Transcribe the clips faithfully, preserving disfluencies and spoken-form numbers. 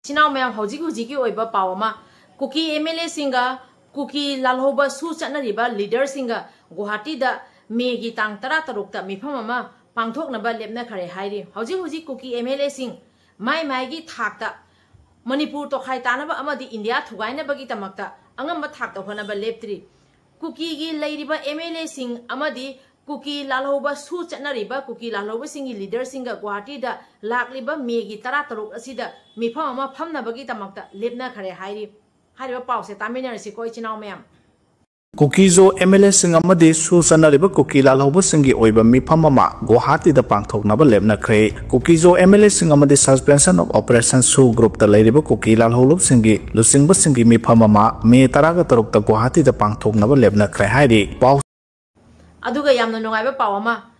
ꯏꯆꯤꯟ ꯏꯅꯥꯎ ꯃꯌꯥꯝ, ꯍꯧꯖꯤꯛ ꯍꯧꯖꯤꯛꯀꯤ ꯑꯣꯏꯕ ꯄꯥꯎ ꯑꯃ, ꯀꯨꯀꯤ ꯑꯦꯝ ꯑꯦꯜ ꯑꯦꯁꯤꯡꯒ ꯀꯨꯀꯤ ꯂꯥꯜꯍꯧꯕ ꯁꯨ ꯆꯠꯅꯔꯤꯕ ꯂꯤꯗꯔꯁꯤꯡꯒ ꯒꯨꯋꯥꯍꯥꯇꯤꯗ ꯃꯦꯒꯤ ꯇꯥꯡ ꯇꯔꯥ ꯇꯔꯨꯛꯇ ꯃꯤꯐꯝ ꯑꯃ ꯄꯥꯡꯊꯣꯛꯅꯕ ꯂꯦꯞꯅꯈ꯭ꯔꯦ ꯍꯥꯏꯔꯤ꯫ ꯍꯧꯖꯤꯛ ꯍꯧꯖꯤꯛ ꯀꯨꯀꯤ ꯑꯦꯝ ꯑꯦꯜ ꯑꯦꯁꯤꯡ ꯃꯥꯏ ꯃꯥꯏꯒꯤ ꯊꯥꯛꯇ ꯃꯅꯤꯄꯨꯔ ꯇꯣꯈꯥꯏ ꯇꯥꯅꯕ ꯑꯃꯗꯤ ꯏꯟꯗꯤꯌꯥ ꯊꯨꯒꯥꯏꯅꯕꯒꯤꯗꯃꯛꯇ ꯑꯉꯝꯕ ꯊꯥꯛꯇ ꯍꯣꯠꯅꯕ ꯂꯦꯞꯇ꯭ꯔꯤ꯫ ꯀꯨꯀꯤꯒꯤ ꯂꯩꯔꯤꯕ ꯑꯦꯝ ꯑꯦꯜ ꯑꯦꯁꯤꯡ ꯑꯃꯗꯤ ꯀꯨꯀꯤ ꯂꯥꯜꯍꯧꯕ ꯁꯨ ꯆꯠꯅꯔꯤꯕ ꯀꯨꯀꯤ ꯂꯥꯜꯍꯧꯕꯁꯤꯡꯒꯤ ꯂꯤꯗꯔꯁꯤꯡꯒ ꯒꯨꯋꯥꯍꯥꯇꯤꯗ ꯂꯥꯛꯂꯤꯕ ꯃꯦꯒꯤ ꯇꯔꯥ ꯇꯔꯨꯛ ꯑꯁꯤꯗ ꯃꯤꯐꯝ ꯑꯃ ꯐꯝꯅꯕꯒꯤꯗꯃꯛꯇ ꯂꯦꯞꯅꯈ꯭ꯔꯦ ꯍꯥꯏꯔꯤ꯫ ꯍꯥꯏꯔꯤꯕ ꯄꯥꯎꯁꯦ ꯇꯥꯃꯤꯟꯅꯔꯁꯤꯀꯣ, ꯏꯆꯤꯟ ꯏꯅꯥꯎ ꯃꯌꯥꯝ꯫ ꯀꯨꯀꯤꯖꯣ ꯑꯦꯝ ꯑꯦꯜ ꯑꯦꯁꯤꯡ ꯑꯃꯗꯤ ꯁꯨ ꯆꯠꯅꯔꯤꯕ ꯀꯨꯀꯤ ꯂꯥꯜꯍꯧꯕꯁꯤꯡꯒꯤ ꯑꯣꯏꯕ ꯃꯤꯐꯝ ꯑꯃ ꯒꯨꯋꯥꯍꯥꯇꯤꯗ ꯄꯥꯡꯊꯣꯛꯅꯕ ꯂꯦꯞꯅꯈ꯭ꯔꯦ꯫ ꯀꯨꯀꯤꯖꯣ ꯑꯦꯝ ꯑꯦꯜ ꯑꯦꯁꯤꯡ ꯑꯃꯗꯤ Suspension of Operation ꯁꯨ ꯒ꯭ꯔꯨꯞꯇ ꯂꯩꯔꯤꯕ ꯀꯨꯀꯤ ꯂꯥꯜꯍꯧꯕꯁꯤꯡꯒꯤ ꯂꯨꯆꯤꯡꯕꯁꯤꯡꯒꯤ ꯃꯤꯐꯝ ꯑꯃ ꯃꯦ ꯇꯔꯥꯒ ꯇꯔꯨꯛꯇ ꯒꯨꯋꯥꯍꯥꯇꯤꯗ ꯄꯥꯡꯊꯣꯛꯅꯕ ꯂꯦꯞꯅꯈ꯭ꯔꯦ ꯍꯥꯏꯔꯤ꯫ ꯄꯥꯎ ꯑꯗꯨꯒ ꯌꯥꯝꯅ ꯅꯨꯡꯉꯥꯏꯕ ꯄꯥꯎ ꯑꯃ,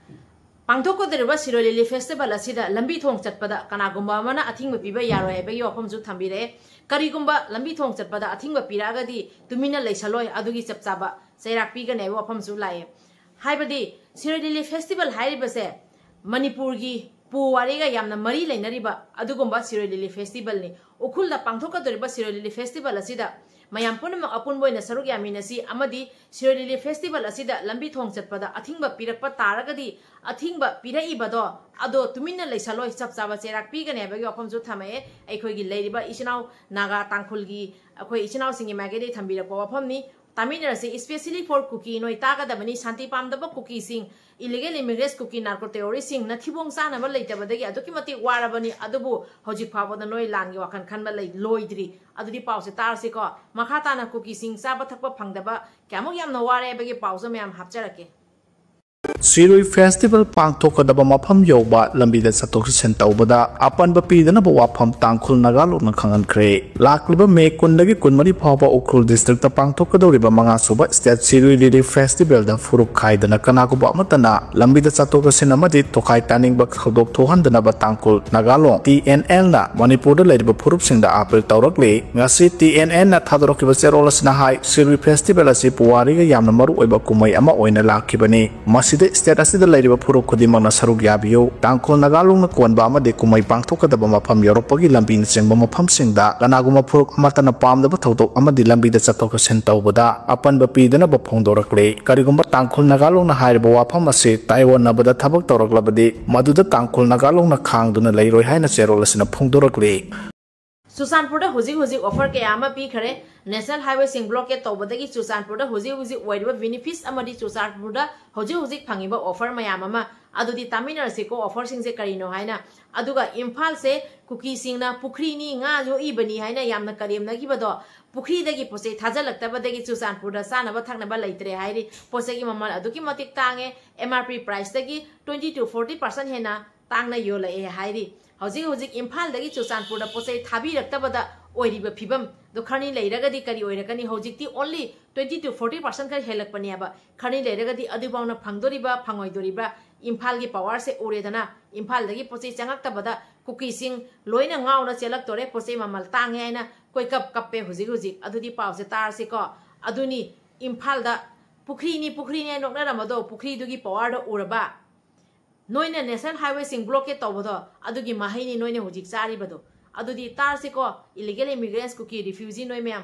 ꯄꯥꯡꯊꯣꯛꯀꯗꯧꯔꯤꯕ ꯁꯤꯔꯣꯏ ꯂꯤꯂꯤ ꯐꯦꯁꯇꯤꯚꯦꯜ ꯑꯁꯤꯗ ꯂꯝꯕꯤ ꯊꯣꯡ ꯆꯠꯄꯗ ꯀꯅꯥꯒꯨꯝꯕ ꯑꯃꯅ ꯑꯊꯤꯡꯕ ꯄꯤꯕ ꯌꯥꯔꯣꯏ ꯍꯥꯏꯕꯒꯤ ꯋꯥꯐꯝꯁꯨ ꯊꯝꯕꯤꯔꯛꯑꯦ꯫ ꯀꯔꯤꯒꯨꯝꯕ ꯂꯝꯕꯤ ꯊꯣꯡ ꯆꯠꯄꯗ ꯑꯊꯤꯡꯕ ꯄꯤꯔꯛꯑꯒꯗꯤ ꯇꯨꯃꯤꯟꯅ ꯂꯩꯁꯜꯂꯣꯏ, ꯑꯗꯨꯒꯤ ꯆꯞ ꯆꯥꯕ ꯆꯩꯔꯥꯛ ꯄꯤꯒꯅꯤ ꯍꯥꯏꯕ ꯋꯥꯐꯝꯁꯨ ꯂꯥꯛꯑꯦ꯫ ꯍꯥꯏꯕꯗꯤ ꯁꯤꯔꯣꯏ ꯂꯤꯂꯤ ꯐꯦꯁꯇꯤꯚꯦꯜ ꯍꯥꯏꯔꯤꯕꯁꯦ ꯃꯅꯤꯄꯨꯔꯒꯤ ꯄꯨꯋꯥꯔꯤꯒ ꯌꯥꯝꯅ ꯃꯔꯤ ꯂꯩꯅꯔꯤꯕ ꯑꯗꯨꯒꯨꯝꯕ ꯁꯤꯔꯣꯏ ꯂꯤꯂꯤ ꯐꯦꯁꯇꯤꯚꯦꯜꯅꯤ꯫ ꯎꯈ꯭ꯔꯨꯜꯗ ꯄꯥꯡꯊꯣꯛꯀꯗꯧꯔꯤꯕ ꯁꯤꯔꯣꯏ ꯂꯤꯂꯤ ꯐꯦꯁꯇꯤꯚꯦꯜ ꯑꯁꯤꯗ ꯃꯌꯥꯝ ꯄꯨꯝꯅꯃꯛ ꯑꯄꯨꯟꯕ ꯑꯣꯏꯅ ꯁꯔꯨꯛ ꯌꯥꯃꯤꯟꯅꯁꯤ ꯑꯃꯗꯤ ꯁꯤꯔꯣꯏ ꯂꯤꯂꯤ ꯐꯦꯁꯇꯤꯚꯦꯜ ꯑꯁꯤꯗ ꯂꯝꯕꯤ ꯊꯣꯡ ꯆꯠꯄꯗ ꯑꯊꯤꯡꯕ ꯄꯤꯔꯛꯄ ꯇꯥꯔꯒꯗꯤ, ꯑꯊꯤꯡꯕ ꯄꯤꯔꯛꯏꯕꯗꯣ ꯑꯗꯣ ꯇꯨꯃꯤꯟꯅ ꯂꯩꯁꯜꯂꯣꯏ, ꯆꯞ ꯆꯥꯕ ꯆꯩꯔꯥꯛ ꯄꯤꯒꯅꯤ ꯍꯥꯏꯕꯒꯤ ꯋꯥꯐꯝꯁꯨ ꯊꯝꯃꯛꯑꯦ꯫ ꯑꯩꯈꯣꯏꯒꯤ ꯂꯩꯔꯤꯕ ꯏꯆꯤꯟ ꯏꯅꯥꯎ ꯅꯥꯒꯥ ꯇꯥꯡꯈꯨꯜꯒꯤ ꯑꯩꯈꯣꯏ ꯏꯆꯤꯟ ꯏꯅꯥꯎꯁꯤꯡꯒꯤ ꯃꯥꯏꯀꯩꯗꯒꯤ ꯊꯝꯕꯤꯔꯛꯄ ꯋꯥꯐꯝꯅꯤ꯫ ꯇꯥꯃꯤꯟꯅꯔꯁꯤ, especially for ꯀꯨꯀꯤ, ꯅꯣꯏ ꯇꯥꯒꯗꯕꯅꯤ꯫ ꯁꯥꯟꯇꯤ ꯄꯥꯝꯗꯕ ꯀꯨꯀꯤꯁꯤꯡ, illegal immigrants, ꯀꯨꯀꯤ narco terroristꯁꯤꯡ ꯅꯊꯤꯕꯣꯡ ꯆꯥꯅꯕ ꯂꯩꯇꯕꯗꯒꯤ ꯑꯗꯨꯛꯀꯤ ꯃꯇꯤꯛ ꯋꯥꯔꯕꯅꯤ, ꯑꯗꯨꯕꯨ ꯍꯧꯖꯤꯛ ꯐꯥꯎꯕꯗ ꯅꯣꯏ ꯂꯥꯟꯒꯤ ꯋꯥꯈꯜ ꯈꯟꯕ ꯂꯩ-, ꯂꯣꯏꯗ꯭ꯔꯤ꯫ ꯑꯗꯨꯗꯤ ꯄꯥꯎꯁꯦ ꯇꯥꯔꯁꯤꯀꯣ꯫ ꯃꯈꯥ ꯇꯥꯅ ꯀꯨꯀꯤꯁꯤꯡ ꯆꯥꯕ ꯊꯛꯄ ꯐꯪꯗꯕ ꯀꯌꯥꯃꯨꯛ ꯌꯥꯝꯅ ꯋꯥꯔꯦ ꯍꯥꯏꯕꯒꯤ ꯄꯥꯎꯁꯨ ꯃꯌꯥꯝ ꯍꯥꯞꯆꯔꯛꯀꯦ꯫ ꯁꯤꯔꯨꯏ ꯐꯦꯁꯇꯤꯚꯦꯜ ꯄꯥꯡꯊꯣꯛꯀꯗꯕ ꯃꯐꯝ ꯌꯧꯕ ꯂꯝꯕꯤꯗ ꯆꯠꯊꯣꯛ ꯆꯠꯁꯤꯟ ꯇꯧꯕꯗ ꯑꯄꯟꯕ ꯄꯤꯗꯅꯕ ꯋꯥꯐꯝ ꯇꯥꯡꯈꯨꯜ ꯅꯥꯒꯥꯂꯣꯟꯅ ꯈꯪꯍꯟꯈ꯭ꯔꯦ꯫ ꯂꯥꯛꯂꯤꯕ ꯃꯦ ꯀꯨꯟꯗꯒꯤ ꯀꯨꯟꯃꯔꯤ ꯐꯥꯎꯕ ꯎꯈ꯭ꯔꯨꯜ ꯗꯤꯁꯇ꯭ꯔꯤꯛꯇ ꯄꯥꯡꯊꯣꯛꯀꯗꯧꯔꯤꯕ ꯃꯉꯥꯁꯨꯕ ꯁ꯭ꯇꯦꯠ ꯁꯤꯔꯨꯏ ꯂꯤꯂꯤ ꯐꯦꯁꯇꯤꯚꯦꯜꯗ ꯐꯨꯔꯨꯞ ꯈꯥꯏꯗꯅ ꯀꯅꯥꯒꯨꯝꯕ ꯑꯃꯠꯇꯅ ꯂꯝꯕꯤꯗ ꯆꯠꯊꯣꯛ ꯆꯠꯁꯤꯟ ꯑꯃꯗꯤ ꯇꯣꯈꯥꯏ ꯇꯥꯅꯤꯡꯕ ꯊꯧꯗꯣꯛ ꯊꯣꯛꯍꯟꯗꯅꯕ ꯇꯥꯡꯈꯨꯜ ꯅꯥꯒꯥꯂꯣꯟ, ꯇꯤ ꯑꯦꯟ ꯑꯦꯜꯅ ꯃꯅꯤꯄꯨꯔꯗ ꯂꯩꯔꯤꯕ ꯐꯨꯔꯨꯞꯁꯤꯡꯗ ꯑꯥꯄꯤꯜ ꯇꯧꯔꯛꯂꯤ꯫ ꯉꯁꯤ ꯇꯤ ꯑꯦꯟ ꯑꯦꯜꯅ ꯊꯥꯗꯣꯔꯛꯈꯤꯕ ꯆꯦꯔꯣꯜ ꯑꯁꯤꯅ ꯍꯥꯏ, ꯁꯤꯔꯨꯏ ꯐꯦꯁꯇꯤꯚꯦꯜ ꯑꯁꯤ ꯄꯨꯋꯥꯔꯤꯒ ꯌꯥꯝꯅ ꯃꯔꯨ ꯑꯣꯏꯕ ꯀꯨꯝꯍꯩ ꯑꯃ ꯑꯣꯏꯅ ꯂꯥꯛꯈꯤꯕꯅꯤ꯫ ꯃꯁꯤ ꯁ꯭ꯇꯦꯠ ꯑꯁꯤꯗ ꯂꯩꯔꯤꯕ ꯐꯨꯔꯨꯞ ꯈꯨꯗꯤꯡꯃꯛꯅ ꯁꯔꯨꯛ ꯌꯥꯕꯤꯌꯨ꯫ ꯇꯥꯡꯈꯨꯜ ꯅꯥꯒꯥ ꯂꯣꯟꯅ ꯀꯣꯟꯕ ꯑꯃꯗꯤ ꯀꯨꯝꯍꯩ ꯄꯥꯡꯊꯣꯛꯀꯗꯕ ꯃꯐꯝ ꯌꯧꯔꯛꯄꯒꯤ ꯂꯝꯕꯤꯅꯆꯤꯡꯕ ꯃꯐꯝꯁꯤꯡꯗ ꯀꯅꯥꯒꯨꯝꯕ ꯐꯨꯔꯨꯞ ꯑꯃꯠꯇꯅ ꯄꯥꯝꯗꯕ ꯊꯧꯗꯣꯛ ꯑꯃꯗꯤ ꯂꯝꯕꯤꯗ ꯆꯠꯊꯣꯛ ꯆꯠꯁꯤꯟ ꯇꯧꯕꯗ ꯑꯄꯟꯕ ꯄꯤꯗꯅꯕ ꯐꯣꯡꯗꯣꯔꯛꯂꯤ꯫ ꯀꯔꯤꯒꯨꯝꯕ ꯇꯥꯡꯈꯨꯜ ꯅꯥꯒꯥ ꯂꯣꯟꯅ ꯍꯥꯏꯔꯤꯕ ꯋꯥꯐꯝ ꯑꯁꯤ ꯇꯥꯏꯑꯣꯟꯅꯕꯗ ꯊꯕꯛ ꯇꯧꯔꯛꯂꯕꯗꯤ, ꯃꯗꯨꯗ ꯇꯥꯡꯈꯨꯜ ꯅꯥꯒꯥ ꯂꯣꯟꯅ ꯈꯥꯡꯗꯨꯅ ꯂꯩꯔꯣꯏ ꯍꯥꯏꯅ ꯆꯦꯔꯣꯜ ꯑꯁꯤꯅ ꯐꯣꯡꯗꯣꯔꯛꯂꯤ꯫ ꯆꯨꯔꯆꯥꯟꯄꯨꯔꯗ ꯍꯧꯖꯤꯛ ꯍꯧꯖꯤꯛ ꯑꯣꯐꯔ ꯀꯌꯥ ꯑꯃ ꯄꯤꯈꯔꯦ꯫ ꯅꯦꯁꯅꯦꯜ ꯍꯥꯏꯋꯦꯁꯤꯡ ꯕ꯭ꯂꯣꯀꯦꯠ ꯇꯧꯕꯗꯒꯤ ꯆꯨꯔꯆꯥꯟꯄꯨꯔꯗ ꯍꯧꯖꯤꯛ ꯍꯧꯖꯤꯛ ꯑꯣꯏꯔꯤꯕ ꯕꯦꯅꯤꯐꯤꯠꯁ ꯑꯃꯗꯤ ꯆꯨꯔꯆꯥꯟꯄꯨꯔꯗ ꯍꯧꯖꯤꯛ ꯍꯧꯖꯤꯛ ꯐꯪꯉꯤꯕ ꯑꯣꯐꯔ ꯃꯌꯥꯝ ꯑꯃ, ꯑꯗꯨꯗꯤ ꯇꯥꯃꯤꯟꯅꯔꯁꯤꯀꯣ ꯑꯣꯐꯔꯁꯤꯡꯁꯦ ꯀꯔꯤꯅꯣ ꯍꯥꯏꯅ꯫ ꯑꯗꯨꯒ ꯏꯝꯐꯥꯜꯁꯦ ꯀꯨꯀꯤꯁꯤꯡꯅ ꯄꯨꯈ꯭ꯔꯤꯅꯤ, ꯉꯥ ꯌꯣꯛꯏꯕꯅꯤ ꯍꯥꯏꯅ ꯌꯥꯝꯅ ꯀꯔꯦꯝꯅꯈꯤꯕꯗꯣ, ꯄꯨꯈ꯭ꯔꯤꯗꯒꯤ ꯄꯣꯠ ꯆꯩ ꯊꯥꯖꯤꯜꯂꯛꯇꯕꯗꯒꯤ ꯆꯨꯔꯆꯥꯟꯄꯨꯔꯗ ꯆꯥꯅꯕ ꯊꯛꯅꯕ ꯂꯩꯇ꯭ꯔꯦ ꯍꯥꯏꯔꯤ꯫ ꯄꯣꯠ ꯆꯩꯒꯤ ꯃꯃꯜ ꯑꯗꯨꯛꯀꯤ ꯃꯇꯤꯛ ꯇꯥꯡꯉꯦ, ꯑꯦꯝ ꯑꯥꯔ ꯄꯤ ꯄ꯭ꯔꯥꯏꯁꯇꯒꯤ ꯇ꯭ꯋꯦꯟꯇꯤ ꯇꯨ ꯐꯣꯔꯇꯤ ꯄꯥꯔꯁꯦꯟ ꯍꯦꯟꯅ ꯇꯥꯡꯅ ꯌꯣꯜꯂꯛꯑꯦ ꯍꯥꯏꯔꯤ꯫ ꯍꯧꯖꯤꯛ ꯍꯧꯖꯤꯛ ꯏꯝꯐꯥꯜꯗꯒꯤ ꯆꯨꯔꯆꯥꯟꯄꯨꯔꯗ ꯄꯣꯠ ꯆꯩ ꯊꯥꯕꯤꯔꯛꯇꯕꯗ ꯑꯣꯏꯔꯤꯕ ꯐꯤꯕꯝ ꯑꯗꯣ ꯈꯔꯅꯤ ꯂꯩꯔꯒꯗꯤ ꯀꯔꯤ ꯑꯣꯏꯔꯛꯀꯅꯤ? ꯍꯧꯖꯤꯛꯇꯤ only twenty to forty percent ꯈꯔ ꯍꯦꯜꯂꯛꯄꯅꯦꯕ꯫ ꯈꯔꯅꯤ ꯂꯩꯔꯒꯗꯤ ꯑꯗꯨꯐꯥꯎꯅ ꯐꯪꯗꯣꯔꯤꯕ꯭ꯔꯥ ꯐꯪꯉꯣꯏꯗꯣꯔꯤꯕ꯭ꯔꯥ? ꯏꯝꯐꯥꯜꯒꯤ ꯄꯋꯥꯔꯁꯦ ꯎꯔꯦꯗꯅ, ꯏꯝꯐꯥꯜꯗꯒꯤ ꯄꯣꯠ ꯆꯩ ꯆꯪꯉꯛꯇꯕꯗ ꯀꯨꯀꯤꯁꯤꯡ ꯂꯣꯏꯅ ꯉꯥꯎꯅ ꯆꯦꯜꯂꯛꯇꯣꯔꯦ꯫ ꯄꯣꯠ ꯆꯩ ꯃꯃꯜ ꯇꯥꯡꯉꯦ ꯍꯥꯏꯅ ꯀꯣꯏꯀꯞ ꯀꯞꯄꯦ ꯍꯧꯖꯤꯛ ꯍꯧꯖꯤꯛ꯫ ꯑꯗꯨꯗꯤ ꯄꯥꯎꯁꯦ ꯇꯥꯔꯁꯤꯀꯣ꯫ ꯑꯗꯨꯅꯤ, ꯏꯝꯐꯥꯜꯗ ꯄꯨꯈ꯭ꯔꯤꯅꯤ ꯄꯨꯈ꯭ꯔꯤꯅꯤ ꯍꯥꯏꯅ ꯅꯣꯛꯅꯔꯝꯕꯗꯣ, ꯄꯨꯈ꯭ꯔꯤꯗꯨꯒꯤ ꯄꯋꯥꯔꯗꯣ ꯎꯔꯕ? ꯅꯣꯏꯅ ꯅꯦꯁꯅꯦꯜ ꯍꯥꯏꯋꯦꯁꯤꯡ ꯕ꯭ꯂꯣꯀꯦꯠ ꯇꯧꯕꯗꯣ, ꯑꯗꯨꯒꯤ ꯃꯍꯩꯅꯤ ꯅꯣꯏꯅ ꯍꯧꯖꯤꯛ ꯆꯥꯔꯤꯕꯗꯣ꯫ ꯑꯗꯨꯗꯤ ꯇꯥꯔꯁꯤꯀꯣ, ꯏꯂꯤꯒꯦꯜ ꯏꯃꯤꯒ꯭ꯔꯦꯟꯁ, ꯀꯨꯀꯤ ꯔꯤꯐ꯭ꯌꯨꯖꯤ ꯅꯣꯏ ꯃꯌꯥꯝ꯫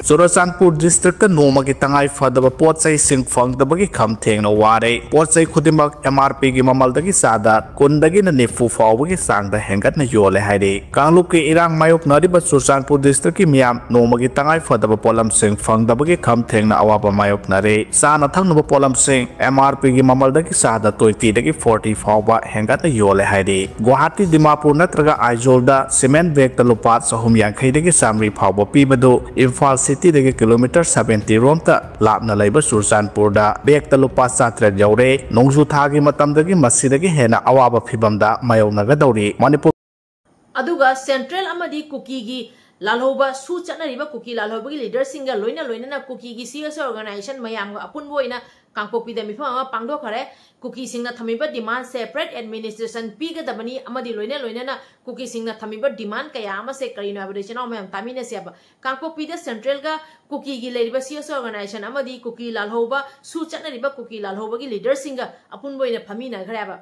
ꯆꯨꯔꯆꯥꯟꯄꯨꯔ ꯗꯤꯁꯇ꯭ꯔꯤꯛꯇ ꯅꯣꯡꯃꯒꯤ ꯇꯉꯥꯏ ꯐꯗꯕ ꯄꯣꯠ ꯆꯩꯁꯤꯡ ꯐꯪꯗꯕꯒꯤ ꯈꯝ ꯊꯦꯡꯅ ꯋꯥꯔꯦ꯫ ꯄꯣꯠ ꯆꯩ ꯈꯨꯗꯤꯡꯃꯛ ꯑꯦꯝ ꯑꯥꯔ ꯄꯤꯒꯤ ꯃꯃꯜꯗꯒꯤ ꯆꯥꯗ ꯀꯨꯟꯗꯒꯤꯅ ꯅꯤꯐꯨ ꯐꯥꯎꯕꯒꯤ ꯆꯥꯡꯗ ꯍꯦꯟꯒꯠꯅ ꯌꯣꯜꯂꯦ ꯍꯥꯏꯔꯤ꯫ ꯀꯥꯡꯂꯨꯞꯀꯤ ꯏꯔꯥꯡ ꯃꯥꯌꯣꯛꯅꯔꯤꯕ ꯆꯨꯔꯆꯥꯟꯄꯨꯔ ꯗꯤꯁꯇ꯭ꯔꯤꯛꯀꯤ ꯃꯤꯌꯥꯝ ꯅꯣꯡꯃꯒꯤ ꯇꯉꯥꯏ ꯐꯗꯕ ꯄꯣꯠꯂꯝꯁꯤꯡ ꯐꯪꯗꯕꯒꯤ ꯈꯝ ꯊꯦꯡꯅ ꯑꯋꯥꯕ ꯃꯥꯌꯣꯛꯅꯔꯦ꯫ ꯆꯥꯅ ꯊꯛꯅꯕ ꯄꯣꯠꯂꯝꯁꯤꯡ ꯑꯦꯝ ꯑꯥꯔ ꯄꯤꯒꯤ ꯃꯃꯜꯗꯒꯤ ꯆꯥꯗ ꯇ꯭ꯋꯦꯟꯇꯤꯗꯒꯤ ꯐꯣꯔꯇꯤ ꯐꯥꯎꯕ ꯍꯦꯟꯒꯠꯅ ꯌꯣꯜꯂꯦ ꯍꯥꯏꯔꯤ꯫ ꯒꯨꯋꯥꯍꯥꯇꯤ, ꯗꯤꯃꯥꯄꯨꯔ ꯅꯠꯇ꯭ꯔꯒ ꯑꯥꯏꯖꯣꯜꯗ ꯁꯤꯃꯦꯟ ꯕꯦꯒꯇ ꯂꯨꯄꯥ ꯆꯍꯨꯝ ꯌꯥꯡꯈꯩꯗꯒꯤ ꯆꯥꯃꯔꯤ ꯐꯥꯎꯕ ꯄꯤꯕꯗꯨ ꯏꯝꯐꯥꯜ ꯁꯤꯇꯤꯗꯒꯤ ꯀꯤꯂꯣꯃꯤꯇꯔ ꯁꯕꯦꯟꯇꯤ ꯔꯣꯝꯇ ꯂꯥꯞꯅ ꯂꯩꯕ ꯆꯨꯔꯆꯥꯟꯄꯨꯔꯗ ꯕꯦꯒꯇ ꯂꯨꯄꯥ ꯆꯥꯇ꯭ꯔꯦꯠ ꯌꯧꯔꯦ꯫ ꯅꯣꯡꯖꯨ ꯊꯥꯒꯤ ꯃꯇꯝꯗꯒꯤ ꯃꯁꯤꯗꯒꯤ ꯍꯦꯟꯅ ꯑꯋꯥꯕ ꯐꯤꯚꯝꯗ ꯃꯥꯌꯣꯛꯅꯒꯗꯧꯔꯤ꯫ ꯃꯅꯤꯄꯨꯔ ꯑꯗꯨꯒ ꯁꯦꯟꯇ꯭ꯔꯦꯜ ꯑꯃꯗꯤ ꯀꯨꯀꯤꯒꯤ ꯂꯥꯜꯍꯧꯕ ꯁꯨ ꯆꯠꯅꯔꯤꯕ ꯀꯨꯀꯤ ꯂꯥꯜꯍꯧꯕꯒꯤ ꯂꯤꯗꯔꯁꯤꯡꯒ ꯂꯣꯏꯅ ꯂꯣꯏꯅꯅ ꯀꯨꯀꯤꯒꯤ ꯁꯤ ꯑꯦꯁ ꯑꯣꯔꯒꯅꯥꯏꯖꯦꯁꯟ ꯃꯌꯥꯝꯒ ꯑꯄꯨꯟꯕ ꯑꯣꯏꯅ ꯀꯥꯡꯄꯣꯛꯄꯤꯗ ꯃꯤꯐꯝ ꯑꯃ ꯄꯥꯡꯊꯣꯛꯈ꯭ꯔꯦ꯫ ꯀꯨꯀꯤꯁꯤꯡꯅ ꯊꯝꯃꯤꯕ demand separate administration ꯄꯤꯒꯗꯕꯅꯤ ꯑꯃꯗꯤ ꯂꯣꯏꯅ ꯂꯣꯏꯅꯅ ꯀꯨꯀꯤꯁꯤꯡꯅ ꯊꯝꯃꯤꯕ demand ꯀꯌꯥ ꯑꯃꯁꯦ ꯀꯔꯤꯅꯣ ꯍꯥꯏꯕꯗꯣ ꯏꯆꯤꯟ ꯏꯅꯥꯎ ꯃꯌꯥꯝ ꯇꯥꯃꯤꯟꯅꯁꯦꯕ꯫ ꯀꯥꯡꯄꯣꯛꯄꯤꯗ central ꯒ ꯀꯨꯀꯤꯒꯤ ꯂꯩꯔꯤꯕ C S O organization ꯑꯃꯗꯤ ꯀꯨꯀꯤ ꯂꯥꯜꯍꯧꯕ ꯁꯨ ꯆꯠꯅꯔꯤꯕ ꯀꯨꯀꯤ ꯂꯥꯜꯍꯧꯕꯒꯤ leader ꯁꯤꯡꯒ ꯑꯄꯨꯟꯕ ꯑꯣꯏꯅ ꯐꯝꯃꯤꯟꯅꯈ꯭ꯔꯦꯕ꯫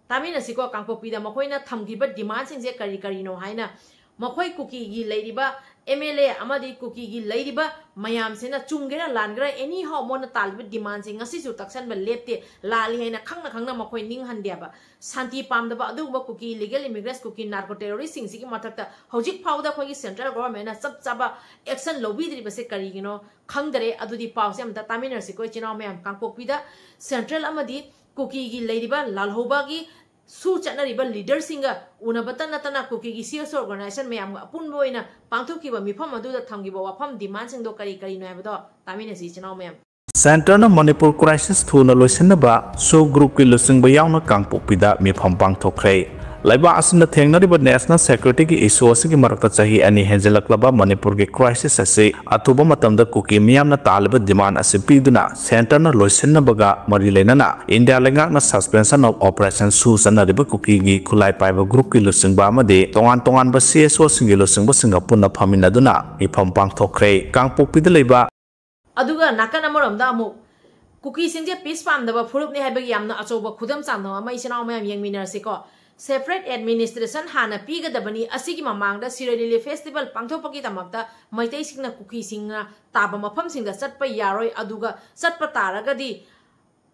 ꯇꯥꯃꯤꯟꯅꯁꯤꯀꯣ, ꯀꯥꯡꯄꯣꯛꯄꯤꯗ ꯃꯈꯣꯏꯅ ꯊꯝꯈꯤꯕ demand ꯁꯤꯡꯁꯦ ꯀꯔꯤ ꯀꯔꯤꯅꯣ ꯍꯥꯏꯅ꯫ ꯃꯈꯣꯏ ꯀꯨꯀꯤꯒꯤ ꯂꯩꯔꯤꯕ M L A ꯑꯃꯗꯤ ꯀꯨꯀꯤꯒꯤ ꯂꯩꯔꯤꯕ ꯃꯌꯥꯝꯁꯤꯅ ꯆꯨꯝꯒꯦꯔꯥ ꯂꯥꯟꯒꯦꯔꯥ, anyhow ꯃꯣꯏꯅ ꯇꯥꯜꯂꯤꯕ demand ꯁꯦ ꯉꯁꯤꯁꯨ ꯇꯛꯁꯟꯕ ꯂꯦꯞꯇꯦ꯫ ꯂꯥꯜꯂꯤ ꯍꯥꯏꯅ ꯈꯪꯅ ꯈꯪꯅ ꯃꯈꯣꯏ ꯅꯤꯡꯍꯟꯗꯦꯕ꯫ ꯁꯥꯟꯇꯤ ꯄꯥꯝꯗꯕ ꯑꯗꯨꯒꯨꯝꯕ ꯀꯨꯀꯤ illegal immigrants, ꯀꯨꯀꯤ narco terrorist ꯁꯤꯡꯁꯤꯒꯤ ꯃꯊꯛꯇ ꯍꯧꯖꯤꯛ ꯐꯥꯎꯕꯗ ꯑꯩꯈꯣꯏꯒꯤ central government ꯅ ꯆꯞ ꯆꯥꯕ action ꯂꯧꯕꯤꯗ꯭ꯔꯤꯕꯁꯦ ꯀꯔꯤꯒꯤꯅꯣ ꯈꯪꯗꯔꯦ꯫ ꯑꯗꯨꯗꯤ ꯄꯥꯎꯁꯦ ꯑꯝꯇ ꯇꯥꯃꯤꯟꯅꯔꯁꯤꯀꯣ ꯏꯆꯤꯟ ꯏꯅꯥꯎ ꯃꯌꯥꯝ꯫ ꯀꯥꯡꯄꯣꯛꯄꯤꯗ central ꯑꯃꯗꯤ ꯀꯨꯀꯤꯒꯤ ꯂꯩꯔꯤꯕ ꯂꯥꯜꯍꯧꯕꯒꯤ ꯁꯨ ꯆꯠꯅꯔꯤꯕ leader ꯁꯤꯡꯒ ꯎꯅꯕꯇ ꯅꯠꯇꯅ ꯀꯨꯀꯤꯒꯤ C S O organization ꯃꯌꯥꯝꯒ ꯑꯄꯨꯟꯕ ꯑꯣꯏꯅ ꯄꯥꯡꯊꯣꯛꯈꯤꯕ ꯃꯤꯐꯝ ꯑꯗꯨꯗ ꯊꯝꯈꯤꯕ ꯋꯥꯐꯝ demand ꯁꯤꯡꯗꯣ ꯀꯔꯤ ꯀꯔꯤꯅꯣ ꯍꯥꯏꯕꯗꯣ ꯇꯥꯃꯤꯟꯅꯁꯤ ꯏꯆꯤꯟ ꯏꯅꯥꯎ ꯃꯌꯥꯝ꯫ Centre ꯅ ꯃꯅꯤꯄꯨꯔ crisis ꯊꯨꯅ ꯂꯣꯏꯁꯤꯟꯅꯕ ꯁꯨ group ꯀꯤ ꯂꯨꯆꯤꯡꯕ ꯌꯥꯎꯅ ꯀꯥꯡꯄꯣꯛꯄꯤꯗ ꯃꯤꯐꯝ ꯄꯥꯡꯊꯣꯛꯈ꯭ꯔꯦ꯫ ꯂꯩꯕꯥꯛ ꯑꯁꯤꯅ ꯊꯦꯡꯅꯔꯤꯕ national security ꯒꯤ issue ꯑꯁꯤꯒꯤ ꯃꯔꯛꯇ ꯆꯍꯤ ꯑꯅꯤ ꯍꯦꯟꯖꯜꯂꯛꯂꯕ ꯃꯅꯤꯄꯨꯔꯒꯤ crisis ꯑꯁꯤ ꯑꯊꯨꯕ ꯃꯇꯝꯗ ꯀꯨꯀꯤ ꯃꯤꯌꯥꯝꯅ ꯇꯥꯜꯂꯤꯕ demand ꯑꯁꯤ ꯄꯤꯗꯨꯅ centre ꯅ ꯂꯣꯏꯁꯤꯟꯅꯕꯒ ꯃꯔꯤ ꯂꯩꯅꯅ ꯏꯟꯗꯤꯌꯥ ꯂꯩꯉꯥꯛꯅ suspension of operation ꯁꯨ ꯆꯠꯅꯔꯤꯕ ꯀꯨꯀꯤꯒꯤ ꯈꯨꯠꯂꯥꯏ ꯄꯥꯏꯕ group ꯀꯤ ꯂꯨꯆꯤꯡꯕ ꯑꯃꯗꯤ ꯇꯣꯉꯥꯟ ꯇꯣꯉꯥꯟꯕ C S O ꯁꯤꯡꯒꯤ ꯂꯨꯆꯤꯡꯕꯁꯤꯡꯒ ꯄꯨꯟꯅ ꯐꯝꯃꯤꯟꯅꯗꯨꯅ ꯃꯤꯐꯝ ꯄꯥꯡꯊꯣꯛꯈ꯭ꯔꯦ꯫ ꯀꯥꯡꯄꯣꯛꯄꯤꯗ ꯂꯩꯕ ꯑꯗꯨꯒ ꯅꯥꯀꯟ ꯑꯃꯔꯣꯝꯗ ꯑꯃꯨꯛ ꯀꯨꯀꯤꯁꯤꯡꯁꯦ peace ꯄꯥꯝꯗꯕ ꯐꯨꯔꯨꯞꯅꯤ ꯍꯥꯏꯕꯒꯤ ꯌꯥꯝꯅ ꯑꯆꯧꯕ ꯈꯨꯗꯝ ꯆꯥꯡꯗꯝ ꯑꯃ ꯏꯆꯤꯟ ꯏꯅꯥꯎ ꯃꯌꯥꯝ ꯌꯦꯡꯃꯤꯟꯅꯔꯁꯤꯀꯣ꯫ Separate administration ꯍꯥꯟꯅ ꯄꯤꯒꯗꯕꯅꯤ꯫ ꯑꯁꯤꯒꯤ ꯃꯃꯥꯡꯗ ꯁꯤꯔꯣꯏ ꯂꯤꯂꯤ festival ꯄꯥꯡꯊꯣꯛꯄꯒꯤꯗꯃꯛꯇ ꯃꯩꯇꯩꯁꯤꯡꯅ ꯀꯨꯀꯤꯁꯤꯡꯅ ꯇꯥꯕ ꯃꯐꯝꯁꯤꯡꯗ ꯆꯠꯄ ꯌꯥꯔꯣꯏ꯫ ꯑꯗꯨꯒ ꯆꯠꯄ ꯇꯥꯔꯒꯗꯤ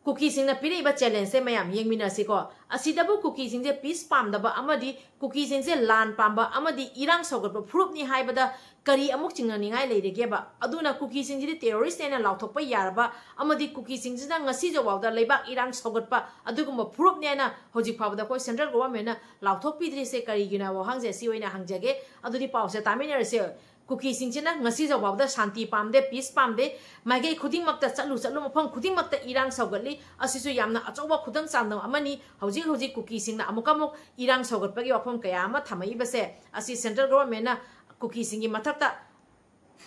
ꯀꯨꯀꯤꯁꯤꯡꯅ ꯄꯤꯔꯛꯏꯕ challenge ꯁꯦ ꯃꯌꯥꯝ ꯌꯦꯡꯃꯤꯟꯅꯁꯤꯀꯣ꯫ ꯑꯁꯤꯗꯕꯨ ꯀꯨꯀꯤꯁꯤꯡꯁꯦ peace ꯄꯥꯝꯗꯕ ꯑꯃꯗꯤ ꯀꯨꯀꯤꯁꯤꯡꯁꯦ ꯂꯥꯟ ꯄꯥꯝꯕ ꯑꯃꯗꯤ ꯏꯔꯥꯡ ꯁꯧꯒꯠꯄ ꯐꯨꯔꯨꯞꯅꯤ ꯍꯥꯏꯕꯗ ꯀꯔꯤ ꯑꯃꯨꯛ ꯆꯤꯡꯅꯅꯤꯡꯉꯥꯏ ꯂꯩꯔꯒꯦꯕ? ꯑꯗꯨꯅ ꯀꯨꯀꯤꯁꯤꯡꯁꯤꯗꯤ terrorist ꯅꯦꯅ ꯂꯥꯎꯊꯣꯛꯄ ꯌꯥꯔꯕ ꯑꯃꯗꯤ ꯀꯨꯀꯤꯁꯤꯡꯁꯤꯅ ꯉꯁꯤ ꯐꯥꯎꯕꯗ ꯂꯩꯕꯥꯛ ꯏꯔꯥꯡ ꯁꯧꯒꯠꯄ ꯑꯗꯨꯒꯨꯝꯕ ꯐꯨꯔꯨꯞꯅꯦꯅ ꯍꯧꯖꯤꯛ ꯐꯥꯎꯕꯗ ꯑꯩꯈꯣꯏ central government ꯅ ꯂꯥꯎꯊꯣꯛꯄꯤꯗ꯭ꯔꯤꯁꯦ ꯀꯔꯤꯒꯤꯅꯣ ꯍꯥꯏꯕ ꯋꯥꯍꯪꯁꯦ ꯑꯁꯤ ꯑꯣꯏꯅ ꯍꯪꯖꯒꯦ꯫ ꯑꯗꯨꯗꯤ ꯄꯥꯎꯁꯦ ꯇꯥꯃꯤꯟꯅꯔꯁꯦ꯫ ꯀꯨꯀꯤꯁꯤꯡꯁꯤꯅ ꯉꯁꯤ ꯐꯥꯎꯕꯗ ꯁꯥꯟꯇꯤ ꯄꯥꯝꯗꯦ, peace ꯄꯥꯝꯗꯦ, ꯃꯥꯏꯀꯩ ꯈꯨꯗꯤꯡꯃꯛꯇ ꯆꯠꯂꯨ ꯆꯠꯂꯨ ꯃꯐꯝ ꯈꯨꯗꯤꯡꯃꯛꯇ ꯏꯔꯥꯡ ꯁꯧꯒꯠꯂꯤ꯫ ꯑꯁꯤꯁꯨ ꯌꯥꯝꯅ ꯑꯆꯧꯕ ꯈꯨꯗꯝ ꯆꯥꯡꯗꯝ ꯑꯃꯅꯤ꯫ ꯍꯧꯖꯤꯛ ꯍꯧꯖꯤꯛ ꯀꯨꯀꯤꯁꯤꯡꯅ ꯑꯃꯨꯛꯀ ꯑꯃꯨꯛ ꯏꯔꯥꯡ ꯁꯧꯒꯠꯄꯒꯤ ꯋꯥꯐꯝ ꯀꯌꯥ ꯑꯃ ꯊꯝꯃꯛꯏꯕꯁꯦ ꯑꯁꯤ central government ꯅ ꯀꯨꯀꯤꯁꯤꯡꯒꯤ ꯃꯊꯛꯇ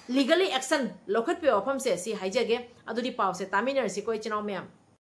Legally action ꯂꯧꯈꯠꯄꯤꯕ ꯋꯥꯐꯝꯁꯦ ꯁꯤ ꯍꯥꯏꯖꯒꯦ꯫ ꯑꯗꯨꯗꯤ ꯄꯥꯎꯁꯦ ꯇꯥꯃꯤꯟꯅꯔꯁꯤꯀꯣ, ꯏꯆꯤꯟ ꯏꯅꯥꯎ ꯃꯌꯥꯝ꯫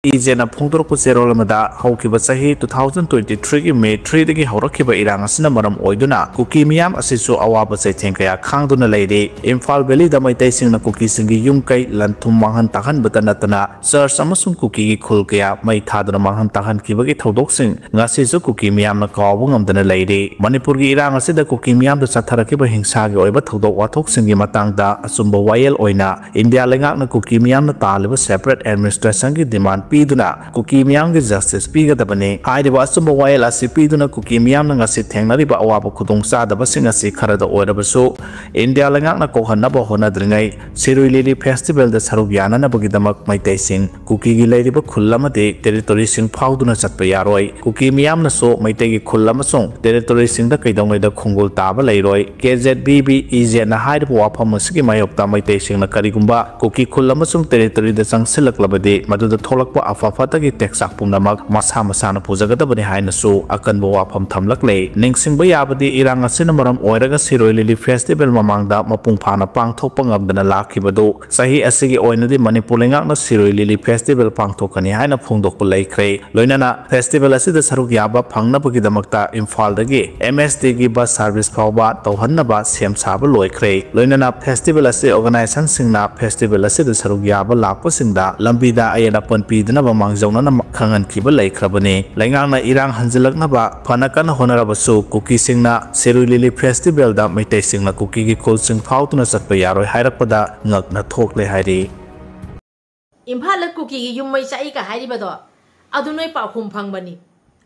ꯏꯖꯦꯅ ꯐꯣꯡꯗꯣꯔꯛꯄ ꯆꯦꯔꯣꯜ ꯑꯃꯗ, ꯍꯧꯈꯤꯕ ꯆꯍꯤ two thousand twenty three ꯒꯤ May three ꯗꯒꯤ ꯍꯧꯔꯛꯈꯤꯕ ꯏꯔꯥꯡ ꯑꯁꯤꯅ ꯃꯔꯝ ꯑꯣꯏꯗꯨꯅ ꯀꯨꯀꯤ ꯃꯤꯌꯥꯝ ꯑꯁꯤꯁꯨ ꯑꯋꯥꯕ ꯆꯩꯊꯦꯡ ꯀꯌꯥ ꯈꯥꯡꯗꯨꯅ ꯂꯩꯔꯤ꯫ ꯏꯝꯐꯥꯜ ꯚꯦꯂꯤꯗ ꯃꯩꯇꯩꯁꯤꯡꯅ ꯀꯨꯀꯤꯁꯤꯡꯒꯤ ꯌꯨꯝ ꯀꯩ, ꯂꯟ ꯊꯨꯝ ꯃꯥꯡꯍꯟ ꯇꯥꯛꯍꯟꯕꯇ ꯅꯠꯇꯅ, ꯆꯔꯆ ꯑꯃꯁꯨꯡ ꯀꯨꯀꯤꯒꯤ ꯈꯨꯜ ꯀꯌꯥ ꯃꯩ ꯊꯥꯗꯨꯅ ꯃꯥꯡꯍꯟ ꯇꯥꯛꯍꯟꯈꯤꯕꯒꯤ ꯊꯧꯗꯣꯛꯁꯤꯡ ꯉꯁꯤꯁꯨ ꯀꯨꯀꯤ ꯃꯤꯌꯥꯝꯅ ꯀꯥꯎꯕ ꯉꯝꯗꯅ ꯂꯩꯔꯤ꯫ ꯃꯅꯤꯄꯨꯔꯒꯤ ꯏꯔꯥꯡ ꯑꯁꯤꯗ ꯀꯨꯀꯤ ꯃꯤꯌꯥꯝꯗ ꯆꯠꯊꯔꯛꯈꯤꯕ ꯍꯤꯡꯁꯥꯒꯤ ꯑꯣꯏꯕ ꯊꯧꯗꯣꯛ ꯋꯥꯊꯣꯛꯁꯤꯡꯒꯤ ꯃꯇꯥꯡꯗ ꯑꯆꯨꯝꯕ ꯋꯥꯌꯦꯜ ꯑꯣꯏꯅ ꯏꯟꯗꯤꯌꯥ ꯂꯩꯉꯥꯛꯅ ꯀꯨꯀꯤ ꯃꯤꯌꯥꯝꯅ ꯇꯥꯜꯂꯤꯕ separate administration ꯒꯤ demand ꯄꯤꯗꯨꯅ ꯀꯨꯀꯤ ꯃꯤꯌꯥꯝꯒꯤ justice ꯄꯤꯒꯗꯕꯅꯤ꯫ ꯍꯥꯏꯔꯤꯕ ꯑꯆꯨꯝꯕ ꯋꯥꯌꯦꯜ ꯑꯁꯤ ꯄꯤꯗꯨꯅ ꯀꯨꯀꯤ ꯃꯤꯌꯥꯝꯅ ꯉꯁꯤ ꯊꯦꯡꯅꯔꯤꯕ ꯑꯋꯥꯕ ꯈꯨꯗꯣꯡꯆꯥꯗꯕꯁꯤꯡ ꯑꯁꯤ ꯈꯔꯗ ꯑꯣꯏꯔꯕꯁꯨ ꯏꯟꯗꯤꯌꯥ ꯂꯩꯉꯥꯛꯅ ꯀꯣꯛꯍꯟꯅꯕ ꯍꯣꯠꯅꯗ꯭ꯔꯤꯉꯩ ꯁꯤꯔꯨꯏ ꯂꯤꯂꯤ festival ꯗ ꯁꯔꯨꯛ ꯌꯥꯅꯅꯕꯒꯤꯗꯃꯛ ꯃꯩꯇꯩꯁꯤꯡ ꯀꯨꯀꯤꯒꯤ ꯂꯩꯔꯤꯕ ꯈꯨꯜ ꯑꯃꯗꯤ territory ꯁꯤꯡ ꯐꯥꯎꯗꯨꯅ ꯆꯠꯄ ꯌꯥꯔꯣꯏ꯫ ꯀꯨꯀꯤ ꯃꯤꯌꯥꯝꯅꯁꯨ ꯃꯩꯇꯩꯒꯤ ꯈꯨꯜ ꯑꯃꯁꯨꯡ territory ꯁꯤꯡꯗ ꯀꯩꯗꯧꯉꯩꯗ ꯈꯣꯡꯒꯨꯜ ꯇꯥꯕ ꯂꯩꯔꯣꯏ꯫ K Z B B ꯏꯖꯦꯅ ꯍꯥꯏꯔꯤꯕ ꯋꯥꯐꯝ ꯑꯁꯤꯒꯤ ꯃꯥꯌꯣꯛꯇ ꯃꯩꯇꯩꯁꯤꯡꯅ ꯀꯔꯤꯒꯨꯝꯕ ꯀꯨꯀꯤ ꯈꯨꯜ ꯑꯃꯁꯨꯡ territory ꯗ ꯆꯪꯁꯤꯜꯂꯛꯂꯕꯗꯤ ꯃꯗꯨꯗ ꯊꯣꯛꯂꯛꯄ ꯑꯐ ꯐꯠꯇꯒꯤ ꯇꯦꯛꯆꯥꯛ ꯄꯨꯝꯅꯃꯛ ꯃꯁꯥ ꯃꯁꯥꯅ ꯄꯨꯖꯒꯗꯕꯅꯤ ꯍꯥꯏꯅꯁꯨ ꯑꯀꯟꯕ ꯋꯥꯐꯝ ꯊꯝꯂꯛꯂꯦ꯫ ꯅꯤꯡꯁꯤꯡꯕ ꯌꯥꯕꯗꯤ ꯏꯔꯥꯡ ꯑꯁꯤꯅ ꯃꯔꯝ ꯑꯣꯏꯔꯒ ꯁꯤꯔꯣꯏ ꯂꯤꯂꯤ festival ꯃꯃꯥꯡꯗ ꯃꯄꯨꯡ ꯐꯥꯅ ꯄꯥꯡꯊꯣꯛꯄ ꯉꯝꯗꯅ ꯂꯥꯛꯈꯤꯕꯗꯨ ꯆꯍꯤ ꯑꯁꯤꯒꯤ ꯑꯣꯏꯅꯗꯤ ꯃꯅꯤꯄꯨꯔ ꯂꯩꯉꯥꯛꯅ ꯁꯤꯔꯣꯏ ꯂꯤꯂꯤ festival ꯄꯥꯡꯊꯣꯛꯀꯅꯤ ꯍꯥꯏꯅ ꯐꯣꯡꯗꯣꯛꯄ ꯂꯩꯈ꯭ꯔꯦ꯫ ꯂꯣꯏꯅꯅ festival ꯑꯁꯤꯗ ꯁꯔꯨꯛ ꯌꯥꯕ ꯐꯪꯅꯕꯒꯤꯗꯃꯛꯇ ꯏꯝꯐꯥꯜꯗꯒꯤ M S T ꯒꯤ bus service ꯐꯥꯎꯕ ꯇꯧꯍꯟꯅꯕ ꯁꯦꯝ ꯁꯥꯕ ꯂꯣꯏꯈ꯭ꯔꯦ꯫ ꯂꯣꯏꯅꯅ festival ꯑꯁꯤ organization ꯁꯤꯡꯅ festival ꯑꯁꯤꯗ ꯁꯔꯨꯛ ꯌꯥꯕ ꯂꯥꯛꯄꯁꯤꯡꯗ ꯂꯝꯕꯤꯗ ꯑꯌꯦꯠ ꯑꯄꯟ ꯄꯤꯗꯅꯕ ꯃꯥꯡꯖꯧꯅꯅ ꯈꯪꯍꯟꯈꯤꯕ ꯂꯩꯈ꯭ꯔꯕꯅꯤ꯫ ꯂꯩꯉꯥꯛꯅ ꯏꯔꯥꯡ ꯍꯟꯖꯤꯜꯂꯛꯅꯕ ꯐꯅ ꯀꯟꯅ ꯍꯣꯠꯅꯔꯕꯁꯨ ꯀꯨꯀꯤꯁꯤꯡꯅ ꯁꯤꯔꯨꯏ ꯂꯤꯂꯤ festival ꯗ ꯃꯩꯇꯩꯁꯤꯡꯅ ꯀꯨꯀꯤꯒꯤ ꯈꯨꯜꯁꯤꯡ ꯐꯥꯎꯗꯨꯅ ꯆꯠꯄ ꯌꯥꯔꯣꯏ ꯍꯥꯏꯔꯛꯄꯗ ꯉꯛꯅ ꯊꯣꯛꯂꯦ ꯍꯥꯏꯔꯤ꯫ ꯏꯝꯐꯥꯜꯗ ꯀꯨꯀꯤꯒꯤ ꯌꯨꯝ ꯃꯩ ꯆꯥꯛꯏꯒ ꯍꯥꯏꯔꯤꯕꯗꯣ, ꯑꯗꯨ ꯅꯣꯏ ꯄꯥꯎꯈꯨꯝ ꯐꯪꯕꯅꯤ꯫